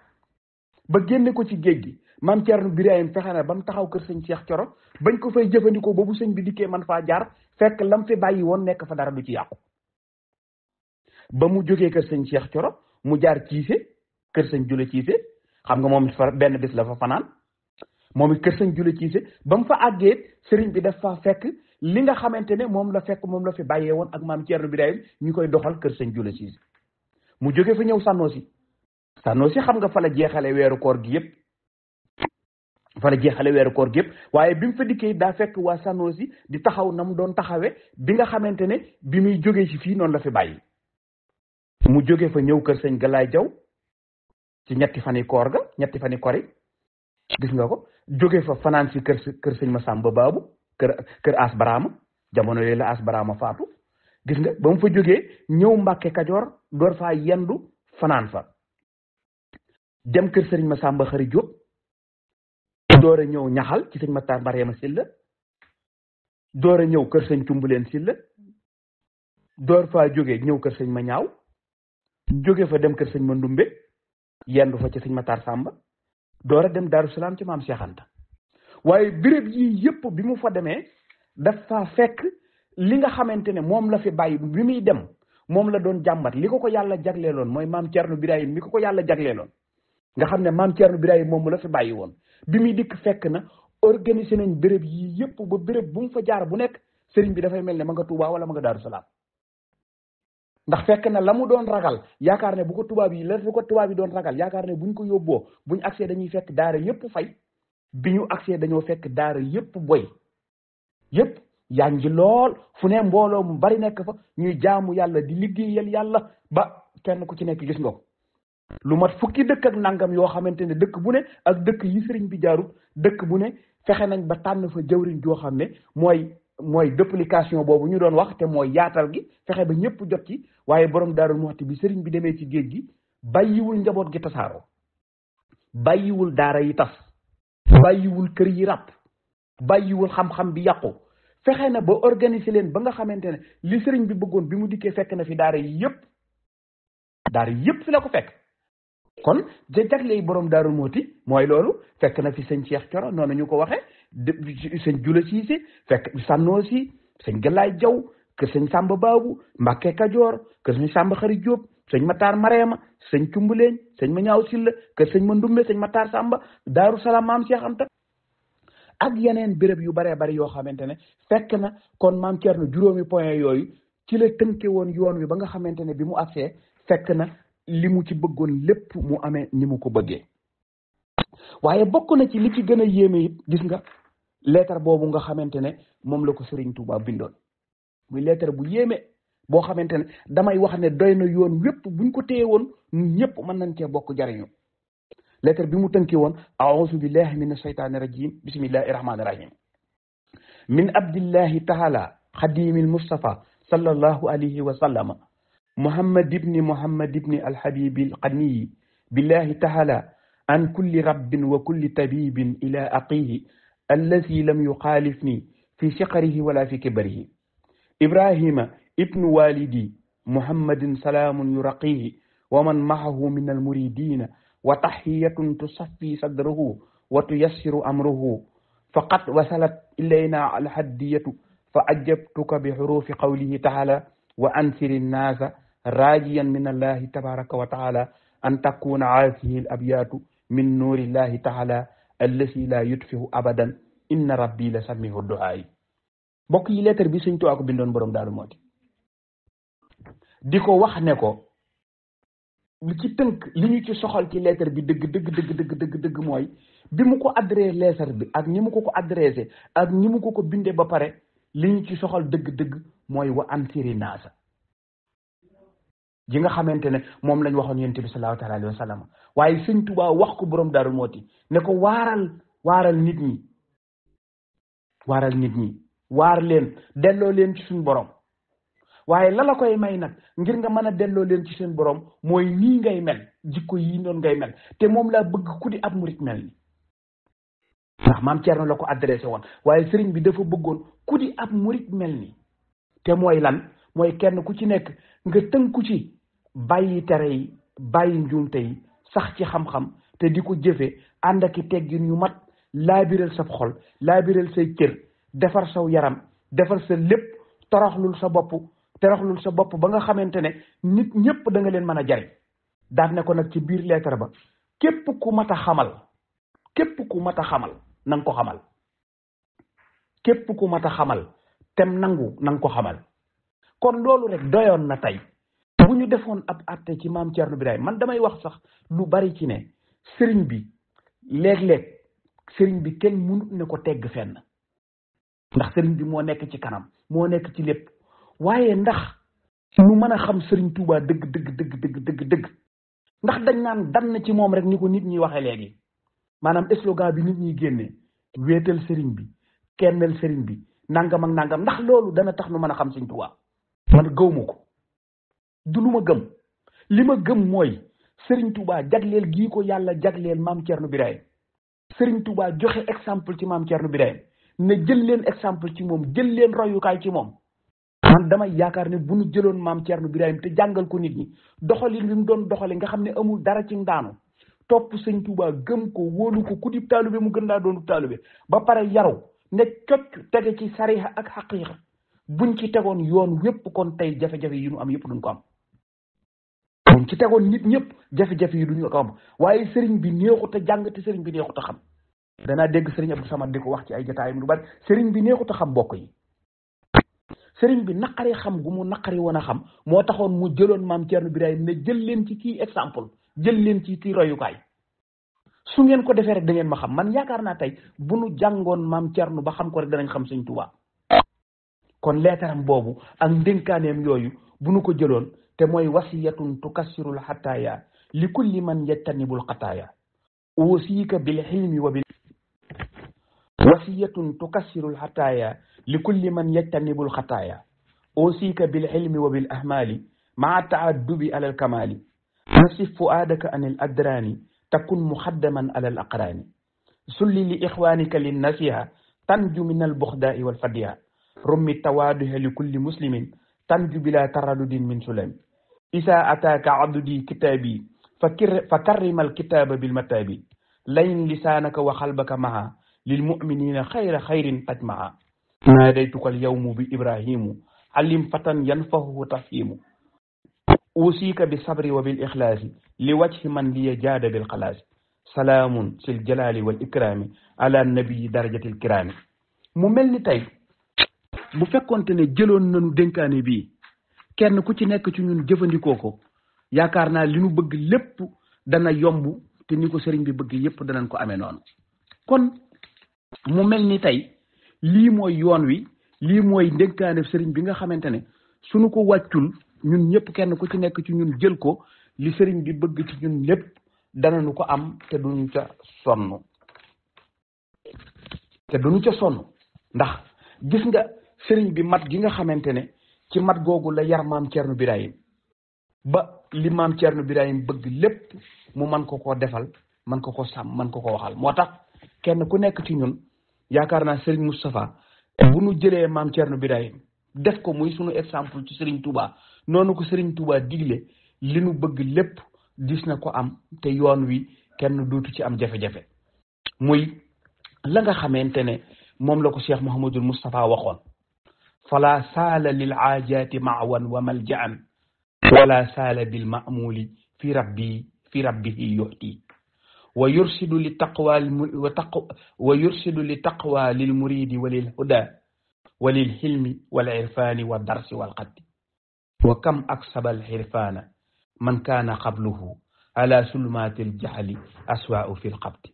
ba génne ko ci géej gi maam Thierno Birahim fexe na ba mu taxaw kër sëñ Cheikh Thioro bañ ko fay jëfandikoo boobu sëñ bi dikkee man faa jaar fekk lam fi bàyyi woon nekk fa dara du ci yàqu ba mu jógee kër sëñ Cheikh Thioro mu jaar Ciise kër sëñ Jule Ciise xam nga moom fa benn bis la fa fanaan moom it kër sëñ Jule Ciise ba mu fa àggee sëriñ bi daf fa fekk li nga xamante ne moom la fi bàyyee woon ak maam Thierno Birahim ñu koy doxal kër sëñ Jule Ciise mu jógee fa ñëw Sànnoosi xam nga fa la jeexale weeru koor gi yëpp waaye bi mu fa dikkee daa fekk waa Sànnoosi di taxaw na mu doon taxawe bi nga xamante ne bi muy jógee ci fii noonu la fi bàyyi mu jóge fa ñëw kër sëñ Galaay Jaw ci ñetti fani koor yi gis nga ko jóge fa fanaan si kër sëñ Masamba Baabu kër As Baraama jamono yooyu la As Baraama faatu gis nga ba mu fa jógee ñëw Mbàkke Kajoor door faa yendu fanaan fa dem kër sëriñ Masamba Xari Jóob door a ñëw ñaxal ci sëñ Matar Mariama Silla door a ñëw kër sëñ Tumbuleen Silla door faa jógee ñëw kër sëñ Ma Ñaaw jóge fa dem kër sëñ Ma Ndumbe yendu fa ci sëñ Matar Samba door a dem Daaru Salaam ci maam Cheikh Anta waaye béréb yi yëpp bi mu fa demee dafa fekk li nga xamante ne moom la fi bàyyi bi muy dem moom la doon jàmbat li ko yàlla jagleeloon mooy maam Thierno Birahim mi ko yàlla jagleeloon nga xam ne maam Thierno Birahim moom mu la fi bàyyi woon bi muy dikk fekk na organiser nañ béréb yi yëpp ba béréb bu mu fa jaar bu nekk sëriñ bi dafay mel ne ma nga Tuubaa wala ma nga Daaru Salaam ndax fekk na la mu doon ragal yaakaar ne bu ko tubaab yi doon ragal yaakaar ne buñ ko yóbboo buñ accès dañuy fekk daara yëpp fay bi ñu accès dañoo fekk daara yëpp boy yëpp yaa ngi lool fu ne mbooloo mu bari nekk fa ñuy jaamu yàlla di liggéeyal yàlla ba kenn ku ci nekk gis nga ko lu mat fukki dëkk ak nangam yoo xamante ne dëkk bu ne ak dëkk yi sëriñ bi jaarut dëkk bu ne fexe nañ ba tànn fa jëwriñ joo xam ne mooy duplication boobu ñu doon wax te mooy yaatal gi fexe ba ñëpp jot ci waaye borom Daaru Muxti bi sëriñ bi demee ci géej gi bàyyiwul njaboot gi tasaaroo bàyyiwul daara yi tas bàyyiwul kër yi ràpp bàyyiwul xam-xam bi yàqu fexe na ba organiser leen ba nga xamante ne li sëriñ bi bëggoon bi mu dikkee fekk na fi daara yi yëpp fi la ko fekk kon jagley borom Daaru Muxti mooy loolu fekk na fi sëñ Cheikh Thioro noonu ñu ko waxee sëñ Jula Siise fekk Sànnoosi sëñ Galaay Jaw kër sëñ Samba Baabu Mbàkke Kajoor kër sëñ Samba Xari Jóob sëñ Matar Mareema sëñ Cumbuleen sëñ Ma Ñaaw Silla kër sëñ Ma Ndumbe sëñ Matar Samba Daaru Salaam maam Cheikh Anta ak yeneen béréb yu baree bari yoo xamante ne fekk na kon maam Thierno juróomi point yooyu ci la tënke woon yoon wi ba nga xamante ne bi mu agsee fekk na li mu ci bëggoon lépp mu amee ni mu ko bëggee. waaye bokk na ci li ci gën a yéeme it gis nga lettre boobu nga xamante ne moom la ko Serigne Touba bindoon muy lettre bu yéeme boo xamante ne damay wax ne doy na yoon wépp buñ ko téye woon ñëpp mën nañ cee bokk jariñu. lettre bi mu tënki woon a'uuzu billahi min ashaytaani rajim bismillahi rahmaani rahim min abdillahi taala xadimil mustafa sallallahu alayhi wa sallama muhammad ibni alhabibi alqaniyi billahi taala an kulli rabbin wa kulli tabibin ila aqihi allazi lam yuxaalifni fi siqarihi wala fi kibarihi ibrahima ibnu walidi muhammadin salaamun yuraqihi wa man mahahu min almuridina wa taxiyatun tusaffi sadrahu wa tuyassiru amruhu faqad wasalat ilayna alhaddiyatu fa ajabtuka bi xurufi qawlihi taala wa ansiri nnaasa raajiyan min allahi tabaraka wa taala an takuna haadihi al abyatu min nuurillahi taala allasi la yutfihu abadan inna rabbi la samihu duaayi. mbokk yi lettre bi Sëñ Tuubaa ko bindoon borom Daaru Muxti di ko wax ne ko li ci tënk li ñu ci soxal ci lettre bi dëgg mooy bi mu ko adressé lettre bi ak ñi mu ko adressé ak ñi mu ko bindee ba pare li ñu ci soxal dëgg mooy wa ansiri naasa ji nga xamante ne moom lañ waxoon yonent bi sallallahu alayhi wa sallam waaye Sëñ Tuubaa wax ko borom Daaru Muxti ne ko waaral nit ñi waar leen delloo leen ci suñu borom. waaye la koy may nag ngir nga mën a delloo leen ci seen borom mooy nii ngay mel jikko yii noonu ngay mel te moom laa bëgg ku di ab murit mel ni ndax maam Thierno la ko adressé woon waaye sëriñ bi dafa bëggoon ku di ab murit mel ni te mooy lan mooy kenn ku ci nekk nga tënku ci bàyyi tere yi bàyyi njuumte yi sax ci xam-xam te di ko jëfe ànd ak i teggin yu mat laabiral sa xol laabiral say cër defar saw yaram defar sa lépp toroxlul sa bopp ba nga xamante ne nit ñëpp da nga leen mën a jariñ daal ne ko nag ci biir lettre ba képp ku mat a xamal na nga ko xamal képp ku mat a xamal tem nangu na nga ko xamal. kon loolu rek doyoon na tey bu ñu defoon ab atte ci maam Thierno Birahim man damay wax sax lu bari ci ne sëriñ bi léeg-léeg sëriñ bi kenn mënut ne ko tegg fenn ndax sëriñ bi moo nekk ci kanam moo nekk ci lépp. waaye ndax nu mën a xam Serigne Touba dëgg ndax dañ naan dan na ci moom rek ni ko nit ñi waxee léegi maanaam slogan bi nit ñi génne wéetal Serigne bi kennal Serigne bi nangam ak nangam ndax loolu dana tax nu mën a xam Serigne Touba man gëwma ko du lu ma gëm li ma gëm mooy Serigne Touba jagleel gii ko yàlla jagleel maam Thierno Birahim Serigne Touba joxe exemple ci maam Thierno Birahim ne jël leen exemple ci moom jël leen royukaay ci moom. man damay yaakaar ne bu ñu jëloon maam Thierno Birahim te jàngal ko nit ñi doxalin bi mu doon doxali nga xam ne amul dara ci ndaanu topp Sëñ Tuubaa gëm ko wóolu ko ku di taalube mu gën laa doonu taalube ba pare yaru ne cocc tege ci sariha ak xaqiiqa buñ ci tegoon yoon wépp kon tey jafe-jafe yi ñu am yëpp duñ ko am buñ ci tegoon nit ñëpp jafe-jafe yi duñu ko am waaye sëriñ bi neexut a jàng te sëriñ bi neexut a xam danaa dégg sëriñ Abdou Samad di ko wax ci ay jotaayam lu bari sëriñ bi neexut a xam bokk yi sëriñ bi naqari xam gu mu naqari woon a xam moo taxoon mu jëloon maam Thierno Birahim ne jël leen ci kii exemple jël leen ci kii royukaay su ngeen ko defee rek da ngeen ma xam man yaakaar naa tey bu nu jàngoon maam Thierno ba xam ko rek danañ xam Sëñ Tuubaa kon leetaram boobu ak ndénkaaneem yooyu bu nu ko jëloon te mooy wasiyatun tukassirul xataaya li kulli man yajtanibul xataaya usiika bil xilmi wa bil wasiyatun tukassirul xataaya li kulli man yajtanibul xataaya أوصيك بالعلم وبالأهمال مع التعدب على الكمال نصف فؤادك عن الأدران تكن مخدما على الأقران سل لإخوانك للنصيحة تنجو من البخداء والفدية رمي التواضع لكل مسلم تنجو بلا تردد من سلم إذا أتاك عضدي كتابي فكرم الكتاب بالمتاب لين لسانك وقلبك معا للمؤمنين خير تجمعا ناديتك اليوم بإبراهيم علم فتى ينفه تفهيم أوصيك بالصبر وبالإخلاص لوجه من لي جاد بالخلاص salaamun sil jalaali wal ikraami ala nabii darajatil kiraami. mu mel ni tey bu fekkonte ne jëloon nañu dénkaane bii kenn ku ci nekk ci ñun jëfandikoo ko yaakaar naa li nu bëgg lépp dana yomb te ni ko sëriñ bi bëgg yépp danañ ko amee noonu. kon mu mel ni tey lii mooy yoon wi, lii mooy dénkaane sëriñ bi nga xamante ne suñu ko wàccul ñun ñëpp kenn ku ci nekk ci ñun jël ko li sëriñ bi bëgg ci ñun lépp danañu ko am te duñu ca sonn ndax gis nga sëriñ bi mat gi nga xamante ne ci mat googu la yar maam Thierno Birahim ba li maam Thierno Birahim bëgg lépp mu man ko koo defal, man ko ko sàmm, man ko ko waxal. moo tax kenn ku nekk ci ñun yaakaar naa sëriñ Moustapha bu nu jëlee maam Thierno Birahim def ko muy sunu exemple ci sëriñ Touba, noonu ko sëriñ Touba digle li nu bëgg lépp dis na ko am te yoon wi kenn dootu ci am jafe-jafe. muy la nga xamante ne moom la ko Cheikh Mouhamadul Moustapha waxoon: fala saala lil aajaati maawan wa maljaan wala saala bil maamuli fi rabbihi yuhti wa yursidu li taqwa lil muridi wa lil huda wa lil hilmi wal irfani wa darsi wal qaddi wa kam aksaba al irfana man kaana qabluhu ala sulmatil jahli aswaa'u fil qabdi.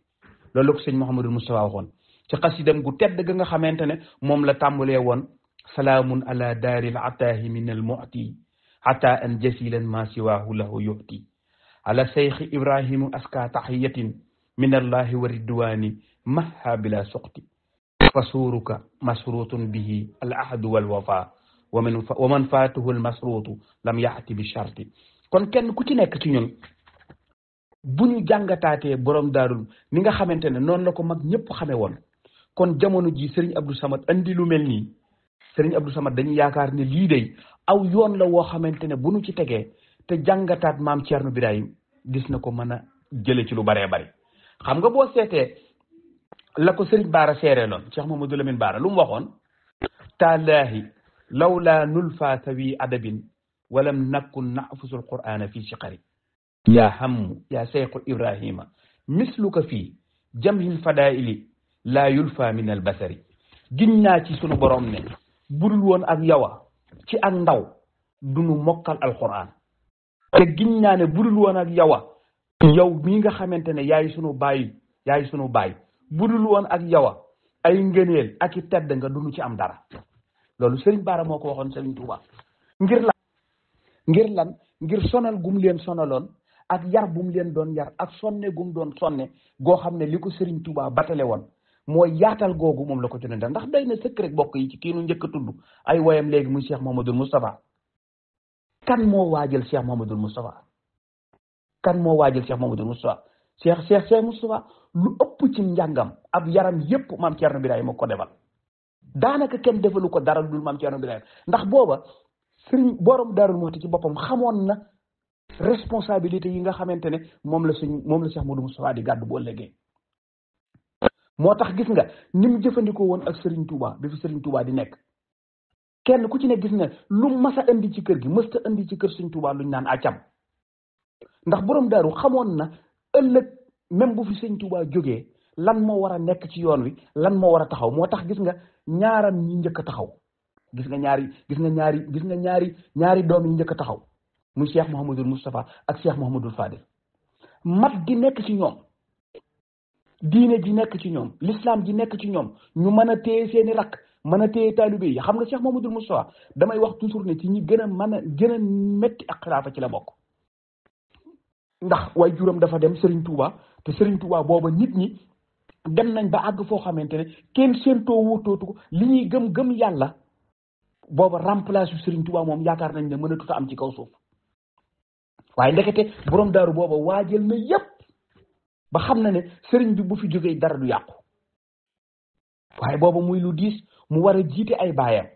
loolu ko sëñ Mouhamadul Moustapha waxoon ci xasidam gu tedd ga nga xamante ne moom la tàmbalee woon: salaamun ala daaril ataahi min al mu'ti ata an jasilan ma siwaahu lahu yu'ti ala seyxi ibrahimu aska tahiyatin min allahi wa ridwani maha bila suqti fasuruka masrutun bihi al ahdu wal wafa wa man faatuhu al masrutu lam yaxti bi sharti. kon kenn ku ci nekk ci ñun bu ñu jàngataatee borom daarul ni nga xamante ne noonu la ko mag ñëpp xamee woon, kon jamono ji Serigne Abdou Samad andi lu mel nii, Serigne Abdou Samad dañuy yaakaar ne lii day aw yoon la woo xamante ne bu nu ci tegee te jàngataat maam Thierno Birahim gis na ko mën a jële ci lu baree bari. xam nga boo seetee la ko Serigne Baara seeree loon, Cheikh Mamadou Lamine Baara lu mu waxoon: taalaahi lawlaa nulfa sawi adabin walam nakun nafusul qur'ana fi siqari yaa hammu yaa seyxu ibrahima misluka fii jamhil fadaili laa yulfa min al basari. giñ naa ci sunu borom ne budul woon ak yawa ci ak ndaw duñu mokkal alquran, te giñ naa ne budul woon ak yawa yow mii nga xamante ne yaay sunu baay budul woon ak yawa ay ngëneel ak i tedd nga duñu ci am dara. loolu Serigne Bara moo ko waxoon Serigne Touba. ngir lan ngir sonal gum leen sonaloon ak yar bum leen doon yar ak sonne gum doon sonne goo xam ne li ko Serigne Touba batale woon mooy yaatal googu moom la ko jëlee ndax doy na sëkk rek bokk yi ci kii nu njëkk a tudd ay woyam léegi muy Cheikh Mouhamadoul Moustapha. kan moo waajal Cheikh Mouhamadoul Moustapha? Cheikh Moustapha lu ëpp ci njàngam ab yaram yépp maam Thierno Birahim ko defal. daanaka kenn defalu ko dara dul maam Thierno Birahim, ndax booba sëriñ borom Daarul Muxti ci boppam xamoon na responsabilité yi nga xamante ne moom la Cheikh Mouhamadoul Moustapha di gàddu boo léegi. moo tax gis nga ni mu jëfandikoo woon ak Serigne Touba bi fi Serigne Touba di nekk, kenn ku ci ne gis na lu mas a indi ci kër gi mësta indi ci kër Serigne Touba luñ naan acam. ndax borom daaru xamoon na ëllëg même bu fi Serigne Touba jógee lan moo war a nekk ci yoon wi, lan moo war a taxaw. moo tax gis nga ñaaram ñi njëkk a taxaw, gis nga ñaari doom yi njëkk a taxaw muy Cheikh Mouhamadoul Moustapha ak Cheikh Mouhamadoul Fadil. mat gi nekk ci ñoom, diine ji nekk ci ñoom, l'islam ji nekk ci ñoom, ñu mën a téye seeni rakk, mën a téye taalibe yi. xam nga Cheikh Mouhamadoul Moustapha damay wax toujours ne ci ñi gën a metti ak xilaafa ci la bokk. ndax way juróom dafa dem Serigne Touba, te Serigne Touba booba nit ñi dem nañ ba àgg foo xamante ne kenn séentoo wóotootu ko li ñuy gëm yàlla booba remplace yu Serigne Touba moom yaakaar nañ ne mën a tuta am ci kaw suuf. waaye ndekete borom daaru booba waajal na yépp ba xam na ne Serigne bi bu fi jógee dara du yàqu. waaye booba muy lu diis, mu war a jiite ay baayam,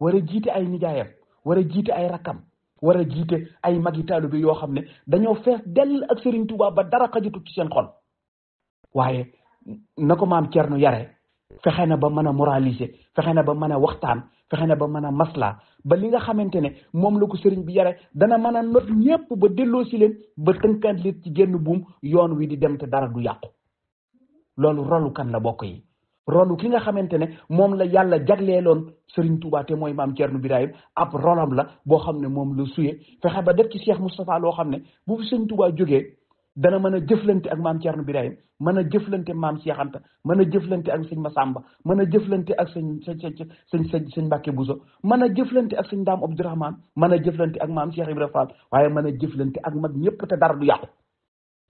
war a jiite ay nijaayam, war a jiite ay rakkam, war a jiite ay magi taalibe yoo xam ne dañoo fees dell ak Serigne Touba ba dara xajatu ci seen xol. waaye na ko maam Thierno yare fexe na ba mën a moraliser fexe na ba mën a waxtaan fexe na ba mën a masla ba li nga xamante ne moom la ko sëriñ bi yare dana mën a not ñëpp ba delloo si leen ba tënkaat leen ci génn buum yoon wi di dem te dara du yàqu. loolu rolu kan la bokk yi rolu ki nga xamante ne moom la yàlla jagleeloon Serigne Touba te mooy maam Thierno Birahim ab rolam la boo xam ne moom la suyee fexe ba def ci Cheikh Moustapha loo xam ne bu fi Serigne Touba jógee dana mën a jëflante ak maam Thierno Birahim mën a jëflante maam Cheikh Anta mën a jëflante ak sëñ Massamba mën a jëflante ak sëñ Mbacke Bousso mën a jëflante ak sëñ Dame Abdourahmane mën a jëflante ak maam Cheikh Ibrahima Fall waaye mën a jëflante ak mag ñëpp te dara du yàqu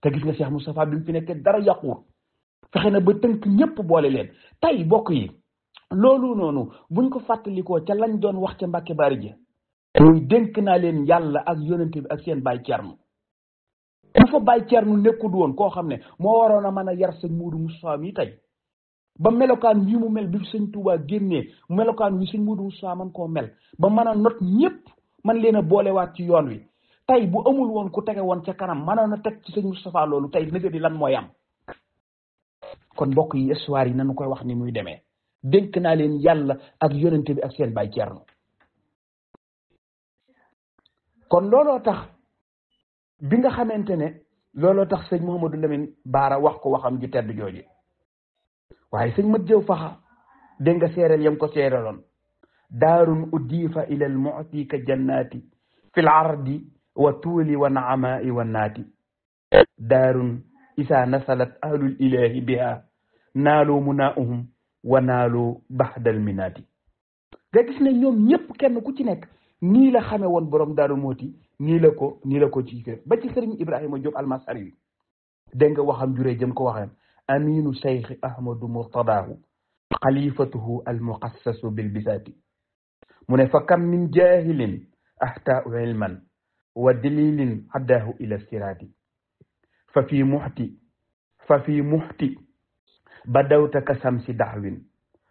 te gis nga Cheikh Moustapha bi mu fi nekkee dara yàquwul fexe na ba tënk ñëpp boole leen tey bokk yi loolu noonu buñ ko fàttalikoo ca lañ doon wax ca Mbàkke Bari ji muy dénk naa leen yàlla ak yonente bi ak seen baay Cerno bu fa baay Cerno nekkul woon koo xam ne moo waroon a mën a yar sëñ Muudu Mustafaa mi tey ba melokaan wi mu mel bi sëñ Tuubaa génnee melokaan wi sëñ Muudu Mustafaa man koo mel ba mën a not ñëpp man leen a boolewaat ci yoon wi tey bu amul woon ku tege woon ca kanam mënoon a teg ci sëñ Mustafaa loolu tey nëga di lan mooy am kon mbokk yi histoire yi nañu koy wax ni muy demee dénk naa leen yàlla ak yonente bi ak seen baay Cerno kon looloo tax bi nga xamante ne looloo tax sëñ Mouhamadou Lamine Baara wax ko waxam ju tedd jooje waaye sëñ mat jëw faxa dégg nga seereel yam ko seereeloon daarun uddifa ila al mu'ti ka jannati fil ardi wa tuuli wa naamai wa naati daarun isa nasalat ahlul ilahi biha naaloo munaahum wa naaloo baxdal minaati nga gis ne ñoom ñëpp kenn ku ci nekk nii la xame woon borom Daaru Mooti nii la ko ci kër ba ci sëriñ Ibrahima Diop almasari yi dégg nga waxam juree jëm ko waxee aminu cheikh ahmadu murtadaahu xalifatuhu almuqassasu bilbisaati mu ne fa kam min jahilin ahtaau ilman wa dalilin haddaahu ila siraati fa fi muxti badawta ka samsi daxwin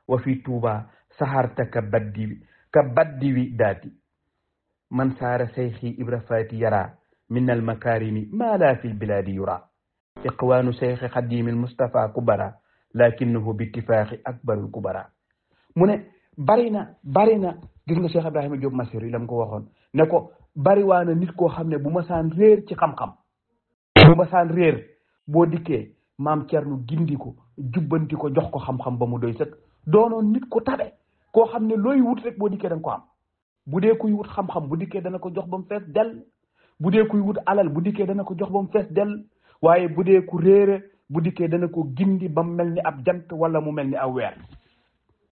wa fi tuuba saxarta ka baddiwi daati man saara seyxi ibra faati yara min almakarimi ma la fi lbiladi yura iqwaanu seyxi xadimi almustafa kubara lakinahu bittifaaxi akbarul kubara mu ne bari na gis nga Cheikh Ibrahima Diop Masir yi la mu ko waxoon ne ko bari waa na nit koo xam ne bu ma saan réer ci xam-xam bu ma saan réer boo dikkee maam Cerno gindi ko jubbanti ko jox ko xam-xam ba mu doy sëkk doonoon nit ko tabe koo xam ne looy wut rek boo dikkee da nga ko am bu dee kuy wut xam-xam bu dikkee dana ko jox ba mu fees del bu dee kuy wut alal bu dikkee dana ko jox ba mu fees del waaye bu dee ku réere bu dikkee dana ko gindi ba mu mel ni ab jant wala mu mel ni aw weer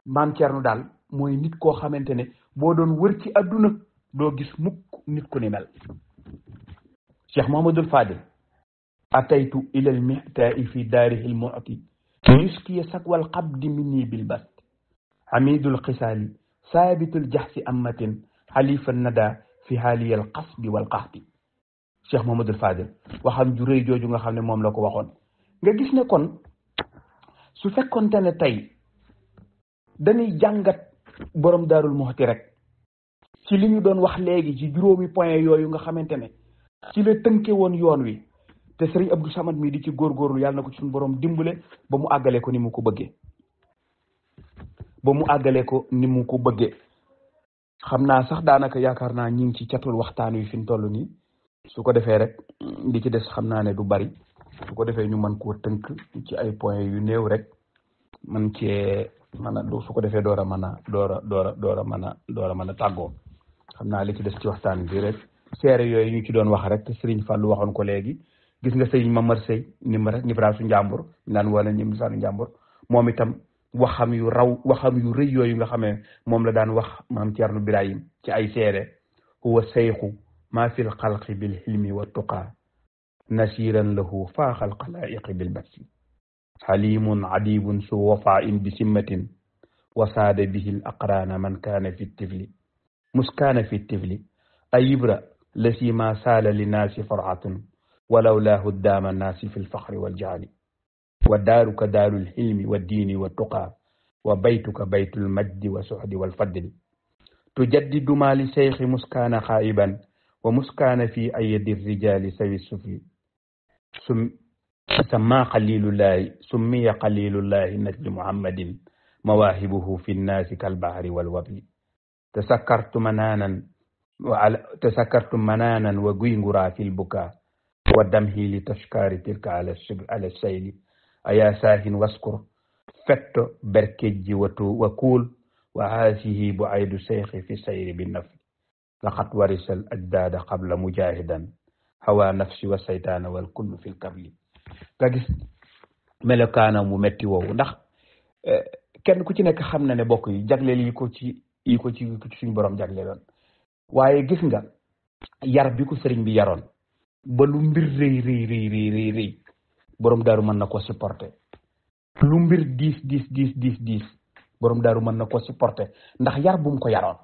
maam Cerno daal mooy nit koo xamante ne boo doon wër ci adduna doo gis mukk nit ku ni mel Cheikh Mouhamadoul Fadil ataytu ila al mihtai fi daarihi al mu'ti yuskiya sakwal qabdi minni bil bast hamidul xisaali saabitul jaxsi ammatin xalifa nada fi haaliyal qasbi wal qaxti Cheikh Mouhamadoul Fadil waxam ju rëy jooju nga xam ne moom la ko waxoon nga gis ne kon su fekkonte ne tey dañuy jàngat borom daarul muxti rek ci li ñu doon wax léegi ci juróomi point yooyu nga xamante ne ci la tënke woon yoon wi te Serigne Abdou Samad mii di ci góorgóorlu yàlla na ko ci suñu borom dimbale ba mu àggale ko ni mu ko bëggee xam naa sax daanaka yaakaar naa ñi ngi ci catul waxtaan wi fi mu toll nii su ko defee rek li ci des xam naa ne du bari su ko defee ñu mën koo tënk ci ay point yu néew rek man cee mën a su ko defee door a mën a tàggoo xam naa li ci des ci waxtaan bi rek seere yooyu ñu ci doon wax rek te Serigne Fallou waxoon ko léegi gis nga Serigne Mamar Sey ni braasu njàmbur naan wala ñi braasu njàmbur moom itam waxam yu rëy yooyu nga xamee moom la daan wax maam Thierno Birahim ci ay seere huwa seyxu ma fi l xalqi bil hilmi wa tuqa nasiran lahu faaxal xalaiqi bil basi xalimun adibun su wafain bi simmatin wasaada bihi l aqrana man kaana fi tifli muskaana fi tifli ayibra lasi ma saala li naasi faratun walaw laahu daama naasi fi lfaxri waljaali wa daaruka daaru lxilmi waddiini wattuqaa wa baytuka baytu lmajdi wa suxdi walfadli tujaddidu ma li seyxi muskaana xaa'iban wa muskaana fi ayadi rijaali sawi sufli سمى خليل الله سمي خليل الله نجل محمد mawaahibuhu fi nnaasi kalbahri walwabli tasakkartu manaanan wa guynguraa fil bukaa wa damhi li tashkaari tilka ala sayli aya saahin waskur fetto berkejji wa kuul wa haasihi bu aydu seyxi fi sayri bi nafli laqad warisal ajdaada qabla mujahidan hawa nafsi wa saytaana wal kullu fil kabli nga gis melokaana mu metti woowu ndax kenn ku ci nekk xam na ne bokk yi jagleel yi ko ci suñu borom jagleeloon waaye gis nga yar bi ko sëriñ bi yaroon ba lu mbir rëy borom daaru mën na ko supporter lu mbir diis borom daaru mën na ko supporter ndax yar bu mu ko yaroon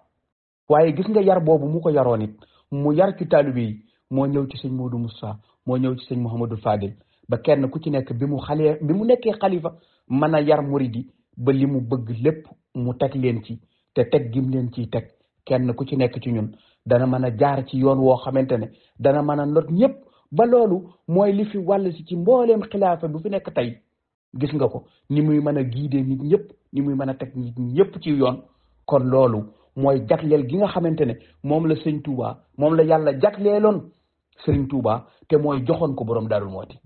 waaye gis nga yar boobu mu ko yaroon it mu yar ci taalibe yi moo ñëw ci sëñ Modou Moussa moo ñëw ci sëñ Mouhamadou Fadil ba kenn ku ci nekk bi mu nekkee xalifa mën a yar muridi ba li mu bëgg lépp mu teg leen ci te teg gim leen ciy teg kenn ku ci nekk ci ñun dana mën a jaar ci yoon woo xamante ne dana mën a not ñëpp ba loolu mooy li fi wàll si ci mbooleem xilaafa bu fi nekk tey gis nga ko ni muy mën a giidee nit ñëpp ni muy mën a teg nit ñëpp ci yoon kon loolu mooy jagleel gi nga xamante ne moom la sëñ Touba moom la yàlla jagleeloon sëriñ Touba te mooy joxoon ko borom Daarul Mooti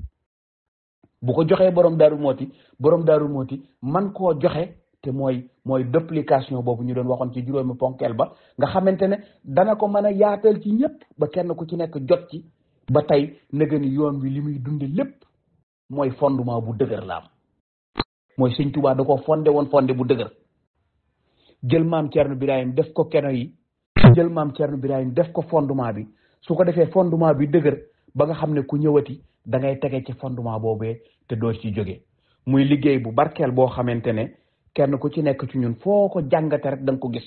bu ko joxee borom Daarul Mooti man koo joxe te mooy duplication boobu ñu doon waxoon ci juróomi ponkeel ba nga xamante ne dana ko mën a yaatal ci ñëpp ba kenn ku ci nekk jot ci ba tey nëga ni yoon wi li muy dunde lépp mooy fondement bu dëgër la am mooy sëñ Touba da ko fondé woon fondé bu dëgër jël maam Thierno Birahim def ko keno yi jël maam Thierno Birahim def ko fondement bi su ko defee fondement bi dëgër ba nga xam ne ku ñëwati da ngay tege ci fondement boobee te doo ci jóge muy liggéey bu barkeel boo xamante ne kenn ku ci nekk ci ñun foo ko jàngate rek da nga ko gis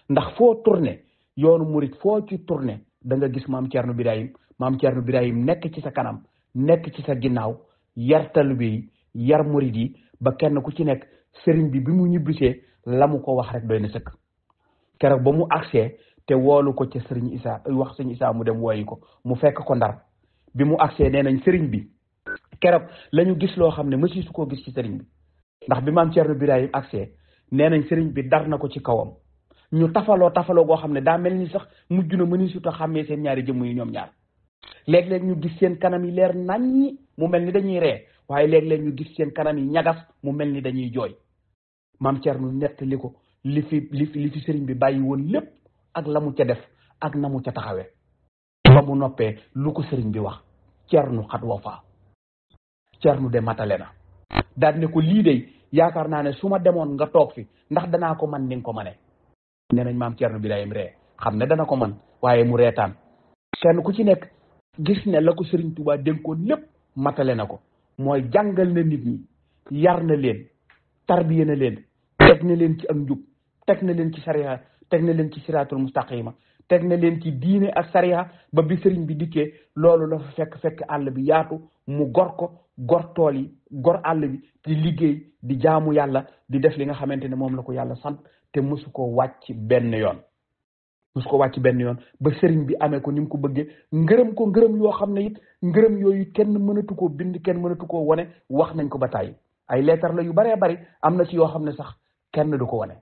ndax foo tourné yoonu murit foo ci tourné da nga gis maam Thierno Birahim nekk ci sa kanam nekk ci sa ginnaaw yar taalibe yi yar murit yi ba kenn ku ci nekk sëriñ bi mu ñibbisee la mu ko wax rek doy na sëkk keroog ba mu agsee te woolu ko ca sëriñ Issa wax sëriñ Issa mu dem wooyi ko mu fekk ko Ndar bi mu agsee nee nañ sëriñ bi keroog la ñu gis loo xam ne mësi su koo gis ci sëriñ bi ndax bi maam Thierno Birahim agsee nee nañ sëriñ bi dar na ko ci kawam ñu tafaloo goo xam ne daa mel ni sax mujj na mëni suta xàmmee seen ñaari jëmm yi ñoom ñaar léeg-léeg ñu gis seen kanam yi leer naññi mu mel ni dañuy ree waaye léeg-léeg ñu gis seen kanam yi ñagas mu mel ni dañuy jooy maam Thierno nettali ko li fi sëriñ bi bàyyi woon lépp ak la mu ca def ak na mu ca taxawee ba mu noppee lu ko sëriñ bi wax Thierno xat woo faa Thierno de matale na daal ne ko lii de yaakaar naa ne su ma demoon nga toog fi ndax danaa ko man ni nga ko mane nee nañ maam Thierno Birahim ree xam ne dana ko man waaye mu reetaan kenn ku ci nekk gis ne la ko sëriñ Touba dénkoon lépp matale na ko mooy jàngal na nit ñi yar na leen tarbiya na leen teg na leen ci ak njub teg na leen ci sariya teg na leen ci siraatul mustaqima teg na leen ci diine ak sariya ba bi sëriñ bi dikkee loolu la fa fekk àll bi yaatu mu gor tool yi gor àll bi di liggéey di jaamu yàlla di def li nga xamante ne moom la ko yàlla sant te mosu ko wàcc benn yoon ba sëriñ bi amee ko ni mu ko bëggee ngërëm yoo xam ne it ngërëm yooyu kenn mënatu koo bind kenn mënatu koo wone wax nañ ko ba tàyyi ay leetar la yu baree bari am na ci yoo xam ne sax kenn du ko wone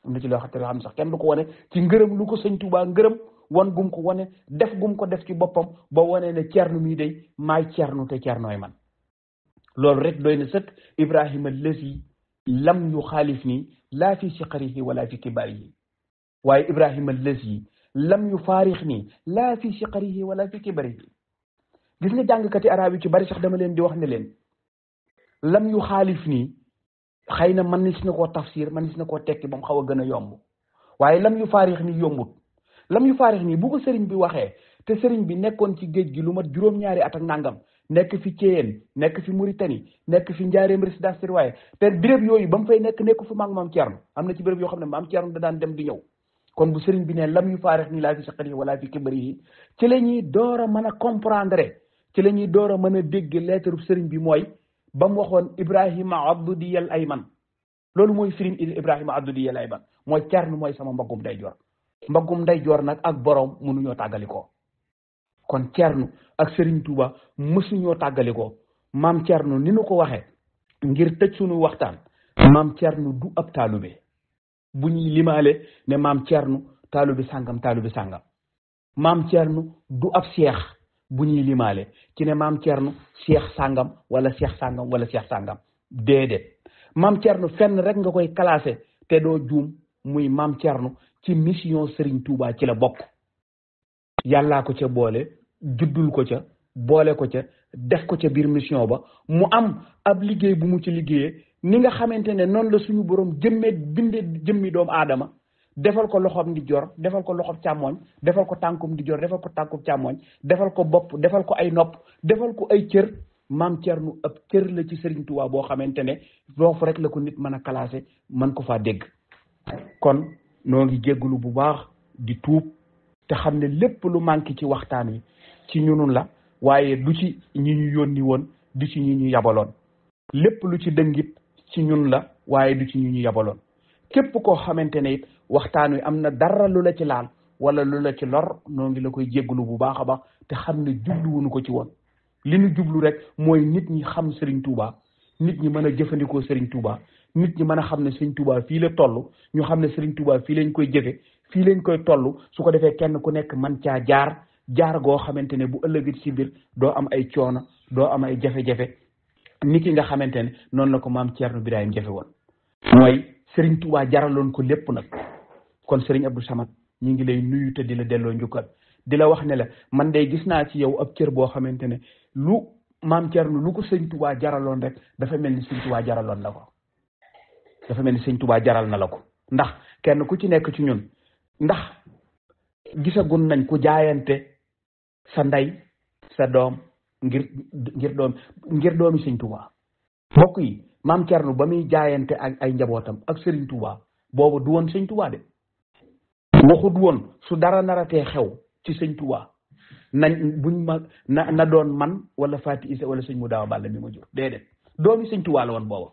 am na ci loo xam ne sax kenn du ko wone ci ngërëm lu ko sëñ Touba ngërëm wan gum ko wone def gum ko def ci boppam ba wone ne Thierno mii day maay Thierno te Thiernoy man loolu rek doy na sëkk Ibrahima lesi lam yu xaalif nii laa fi siqarihi wala fi kibarihi waaye Ibrahima lesi lam yu faarix nii laa fi siqarihi wala fi kibarihi gis nga jàngkati arab yi ci bari sax dama leen di wax ne leen lam yu xaalif nii xëy na man nis na koo tafsir man nis na koo tekki ba mu xaw a gën a yomb waaye lam yu faarix nii yombut lam yu faarix nii bu ko sëriñ bi waxee te sëriñ bi nekkoon ci géej gi lu mat juróom-ñaari at ak nangam nekk fi Thiéyène nekk fi Mauritanie nekk fi Njaaréem résidence surveillée te béréb yooyu ba mu fay nekk fu maam Thierno am na ci béréb yoo xam ne maam Thierno da daan dem di ñëw kon bu sëriñ bi ne lam yu faarix nii laa fi saqari wala fi kibari yi ci la ñuy door a mën a comprendre ci la ñuy door a mën a dégg lettre sëriñ bi mooy ba mu waxoon Ibrahima abdudiyal ayman loolu mooy firim Ibrahima abdudiyal ayman mooy Thierno mooy sama mbaggum ndeyjoor nag ak borom mënuñoo tàggalikoo kon Thierno ak Serigne Touba mësuñoo tàggalikoo maam Thierno ni nu ko waxee ngir tëj sunu waxtaan maam Thierno du ab taalube bu ñuy limaale ne maam Thierno taalube sàngam maam Thierno du ab seex bu ñuy limaale ci ne maam Thierno seex sàngam wala seex sàngam wala seex sàngam déedéet maam Thierno fenn rek nga koy classé te doo juum muy maam Thierno ci mission Serigne Touba ci la bokk. yàllaa ko ca boole juddul ko ca boole ko ca def ko ca biir mission ba mu am ab liggéey bu mu ci liggéeyee ni nga xamante ne noonu la suñu borom binde jëmmi doomu aadama defal ko loxoom di jor defal ko loxoom càmmooñ defal ko tànkum di jor defal ko tànkum càmmooñ defal ko bopp defal ko ay nopp defal ko ay cër maam Thierno ab cër la ci Serigne Touba boo xamante ne foofu rek la ko nit mën a classé mën ko faa dégg. kon noo ngi jéggulu bu baax di tuub te xam ne lépp lu manqué ci waxtaan wi ci ñunun la waaye du ci ñi ñu yónni woon du ci ñi ñu yabaloon lépp lu ci dëngit ci ñun la waaye du ci ñi ñu yabaloon képp koo xamante ne it waxtaan wi am na dara lu la ci laal wala lu la ci lor noo ngi la koy jéggulu bu baax a baax te xam ne jubluwuñu ko ci woon li ñu jublu rek mooy nit ñi xam Serigne Touba nit ñi mën a jëfandikoo Serigne Touba nit ñi mën a xam ne Serigne Touba fii la toll ñu xam ne Serigne Touba fii lañ koy jëfe fii lañ koy toll su ko defee kenn ku nekk man caa jaar goo xamante ne bu ëllëgit ci biir doo am ay coono doo am ay jafe-jafe ni ki nga xamante ne noonu la ko maam Thierno Birahim jafe woon mooy Serigne Touba jaraloon ko lépp nag kon Serigne Abdou Samad ñu ngi lay nuyu te di la delloo njukkal di la wax ne la man de gis naa ci yow ab cër boo xamante ne lu maam Thierno lu ko Serigne Touba jaraloon rek dafa mel ni Serigne Touba jaraloon la ko dafa mel ni Serigne Touba jaral na la ko ndax kenn ku ci nekk ci ñun ndax gisagun nañ ku jaayante sa ndey sa doom ngir doomi Serigne Touba mbokk yi maam Thierno ba muy jaayante ak ay njabootam ak Serigne Touba boobu du woon Serigne Touba de waxut woon su dara naratee xew ci Serigne Touba nañ buñ ma na doon man wala Fati Issa wala sëñ mu daaw Balla mi ma jur déedéet doomi Serigne Touba la woon booba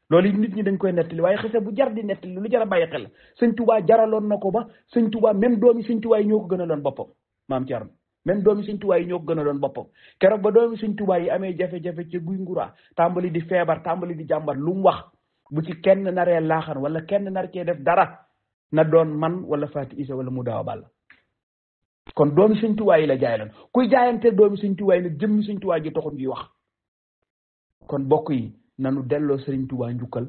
loolu it nit ñi dañ koy nettali waaye xese bu jar di nettali lu jar a bàyyi xel Serigne Touba jaraloon na ko ba Serigne Touba même doomi Serigne Touba yi ñoo ko gën a doon boppam maam Thierno même doomi Serigne Touba yi ñoo ko gën a doon boppam keroog ba doomi Serigne Touba yi amee jafe-jafe ci guy ngura tàmbali di feebar tàmbali di jàmbat lu mu wax bu ci kenn naree laaxan wala kenn nar cee def dara na doon man wala Fati Issa wala mu daaw Balla kon doomi Serigne Touba yi la jaayaloon kuy jaayante doomi Serigne Touba yi nag jëmmi Serigne Touba ji taxul ñuy wax kon bokk yi nanu delloo Serigne Touba njukkal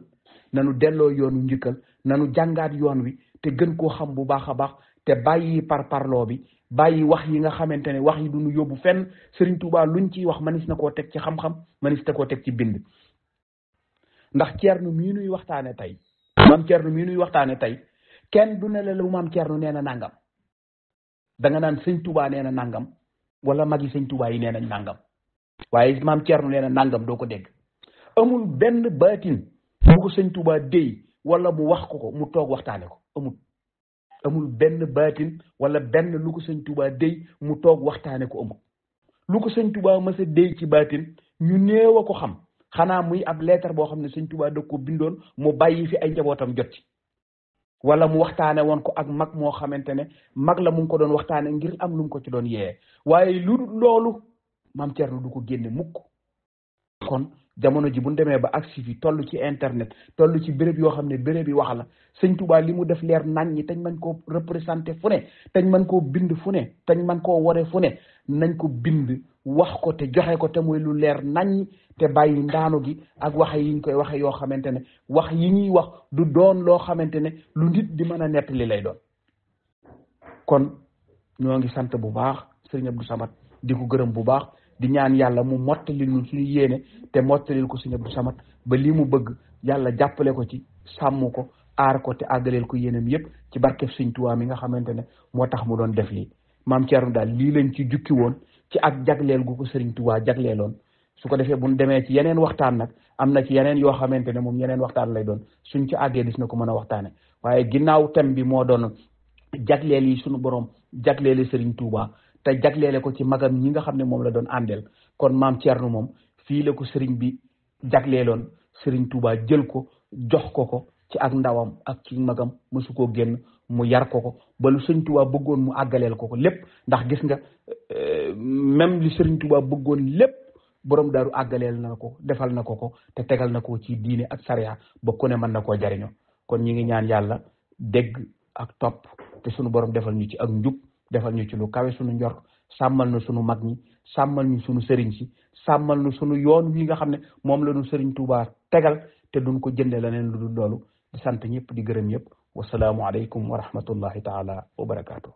nanu delloo yoonu njukkal nanu jàngaat yoon wi te gën koo xam bu baax a baax te bàyyi parloo bi bàyyi wax yi nga xamante ne wax yi duñu yóbbu fenn Serigne Touba luñ ciy wax manis na koo teg ci xam-xam manis na koo teg ci bind ndax Thierno mii nuy waxtaane tey maam Thierno mii nuy waxtaane tey kenn du ne la lu maam Thierno nee na nangam da nga naan Serigne Touba nee na nangam wala magi Serigne Touba yi nee nañ nangam waaye maam Thierno nee na nangam doo ko dégg amul benn baatin bu ko Serigne Touba déy wala mu wax ko mu toog waxtaane ko amul benn baatin wala benn lu ko Serigne Touba déy mu toog waxtaane ko amul lu ko Serigne Touba mës a déy ci baatin ñu néew a ko xam xanaa muy ab lettre boo xam ne Serigne Touba da ko bindoon mu bàyyi fi ay njabootam jot ci wala mu waxtaane woon ko ak mag moo xamante ne mag la mu ngi ko doon waxtaane ngir am lu mu ko ci doon yee waaye lu loolu maam Thierno du ko génne mukk kon jamono ji bu ñu demee ba agsi fi toll ci internet toll ci béréb yoo xam ne béréb yi wax la Serigne Touba li mu def leer nañ ñi tañ mën koo représenté fu ne tañ mën koo bind fu ne tañ mën koo ware fu ne nañ ko bind wax ko te joxe ko te muy lu leer nañ te bàyyi ndaanu gi ak waxe yi ñu koy waxe yoo xamante ne wax yi ñuy wax du doon loo xamante ne lu nit di mën a nettali lay doon kon ñoo ngi sant bu baax Serigne Abdou Samad di ko gërëm bu baax di ñaan yàlla mu mottalil ñu suñu yéene te mottalil ko Serigne Abdou Samad ba lii mu bëgg yàlla jàppale ko ci sàmm ko aar ko te àggaleel ko yéenam yépp ci barkeb Serigne Touba mi nga xamante ne moo tax mu doon def lii maam Thierno daal lii lañ ci jukki woon ci ak jagleel gu ko Serigne Touba jagleeloon su ko defee bu ñu demee ci yeneen waxtaan nag am na ci yeneen yoo xamante ne moom yeneen waxtaan lay doon suñ ci àggee dis na ko mën a waxtaane waaye ginnaaw thème bi moo doon jagleel yi suñu borom jagleele Serigne Touba te jagleele ko ci magam ñi nga xam ne moom la doon àndeel kon maam Thierno moom fii la ko Serigne bi jagleeloon Serigne Touba jël ko jox ko ci ak ndawam ak ci magam mësu koo génn mu yar ko ba lu Serigne Touba bëggoon mu àggaleel ko lépp ndax gis nga même li Serigne Touba bëggoon lépp borom daaru àggaleel na ko defal na ko te tegal na ko ci diine ak sariya ba ku ne mën na koo jariñoo kon ñi ngi ñaan yàlla dégg ak topp te sunu borom defal ñu ci ak njub defal ñu ci lu kawe sunu njort sàmmal nu sunu mag ñi sàmmal ñu sunu sëriñ si sàmmal nu sunu yoon wi nga xam ne moom la ñu sëriñ Tuubaa tegal te duñ ko jënde leneen lu dul loolu di sant ñëpp di gërëm ñëpp wasalaamu aleykum wa rahmatullahi taala wa barakaatu.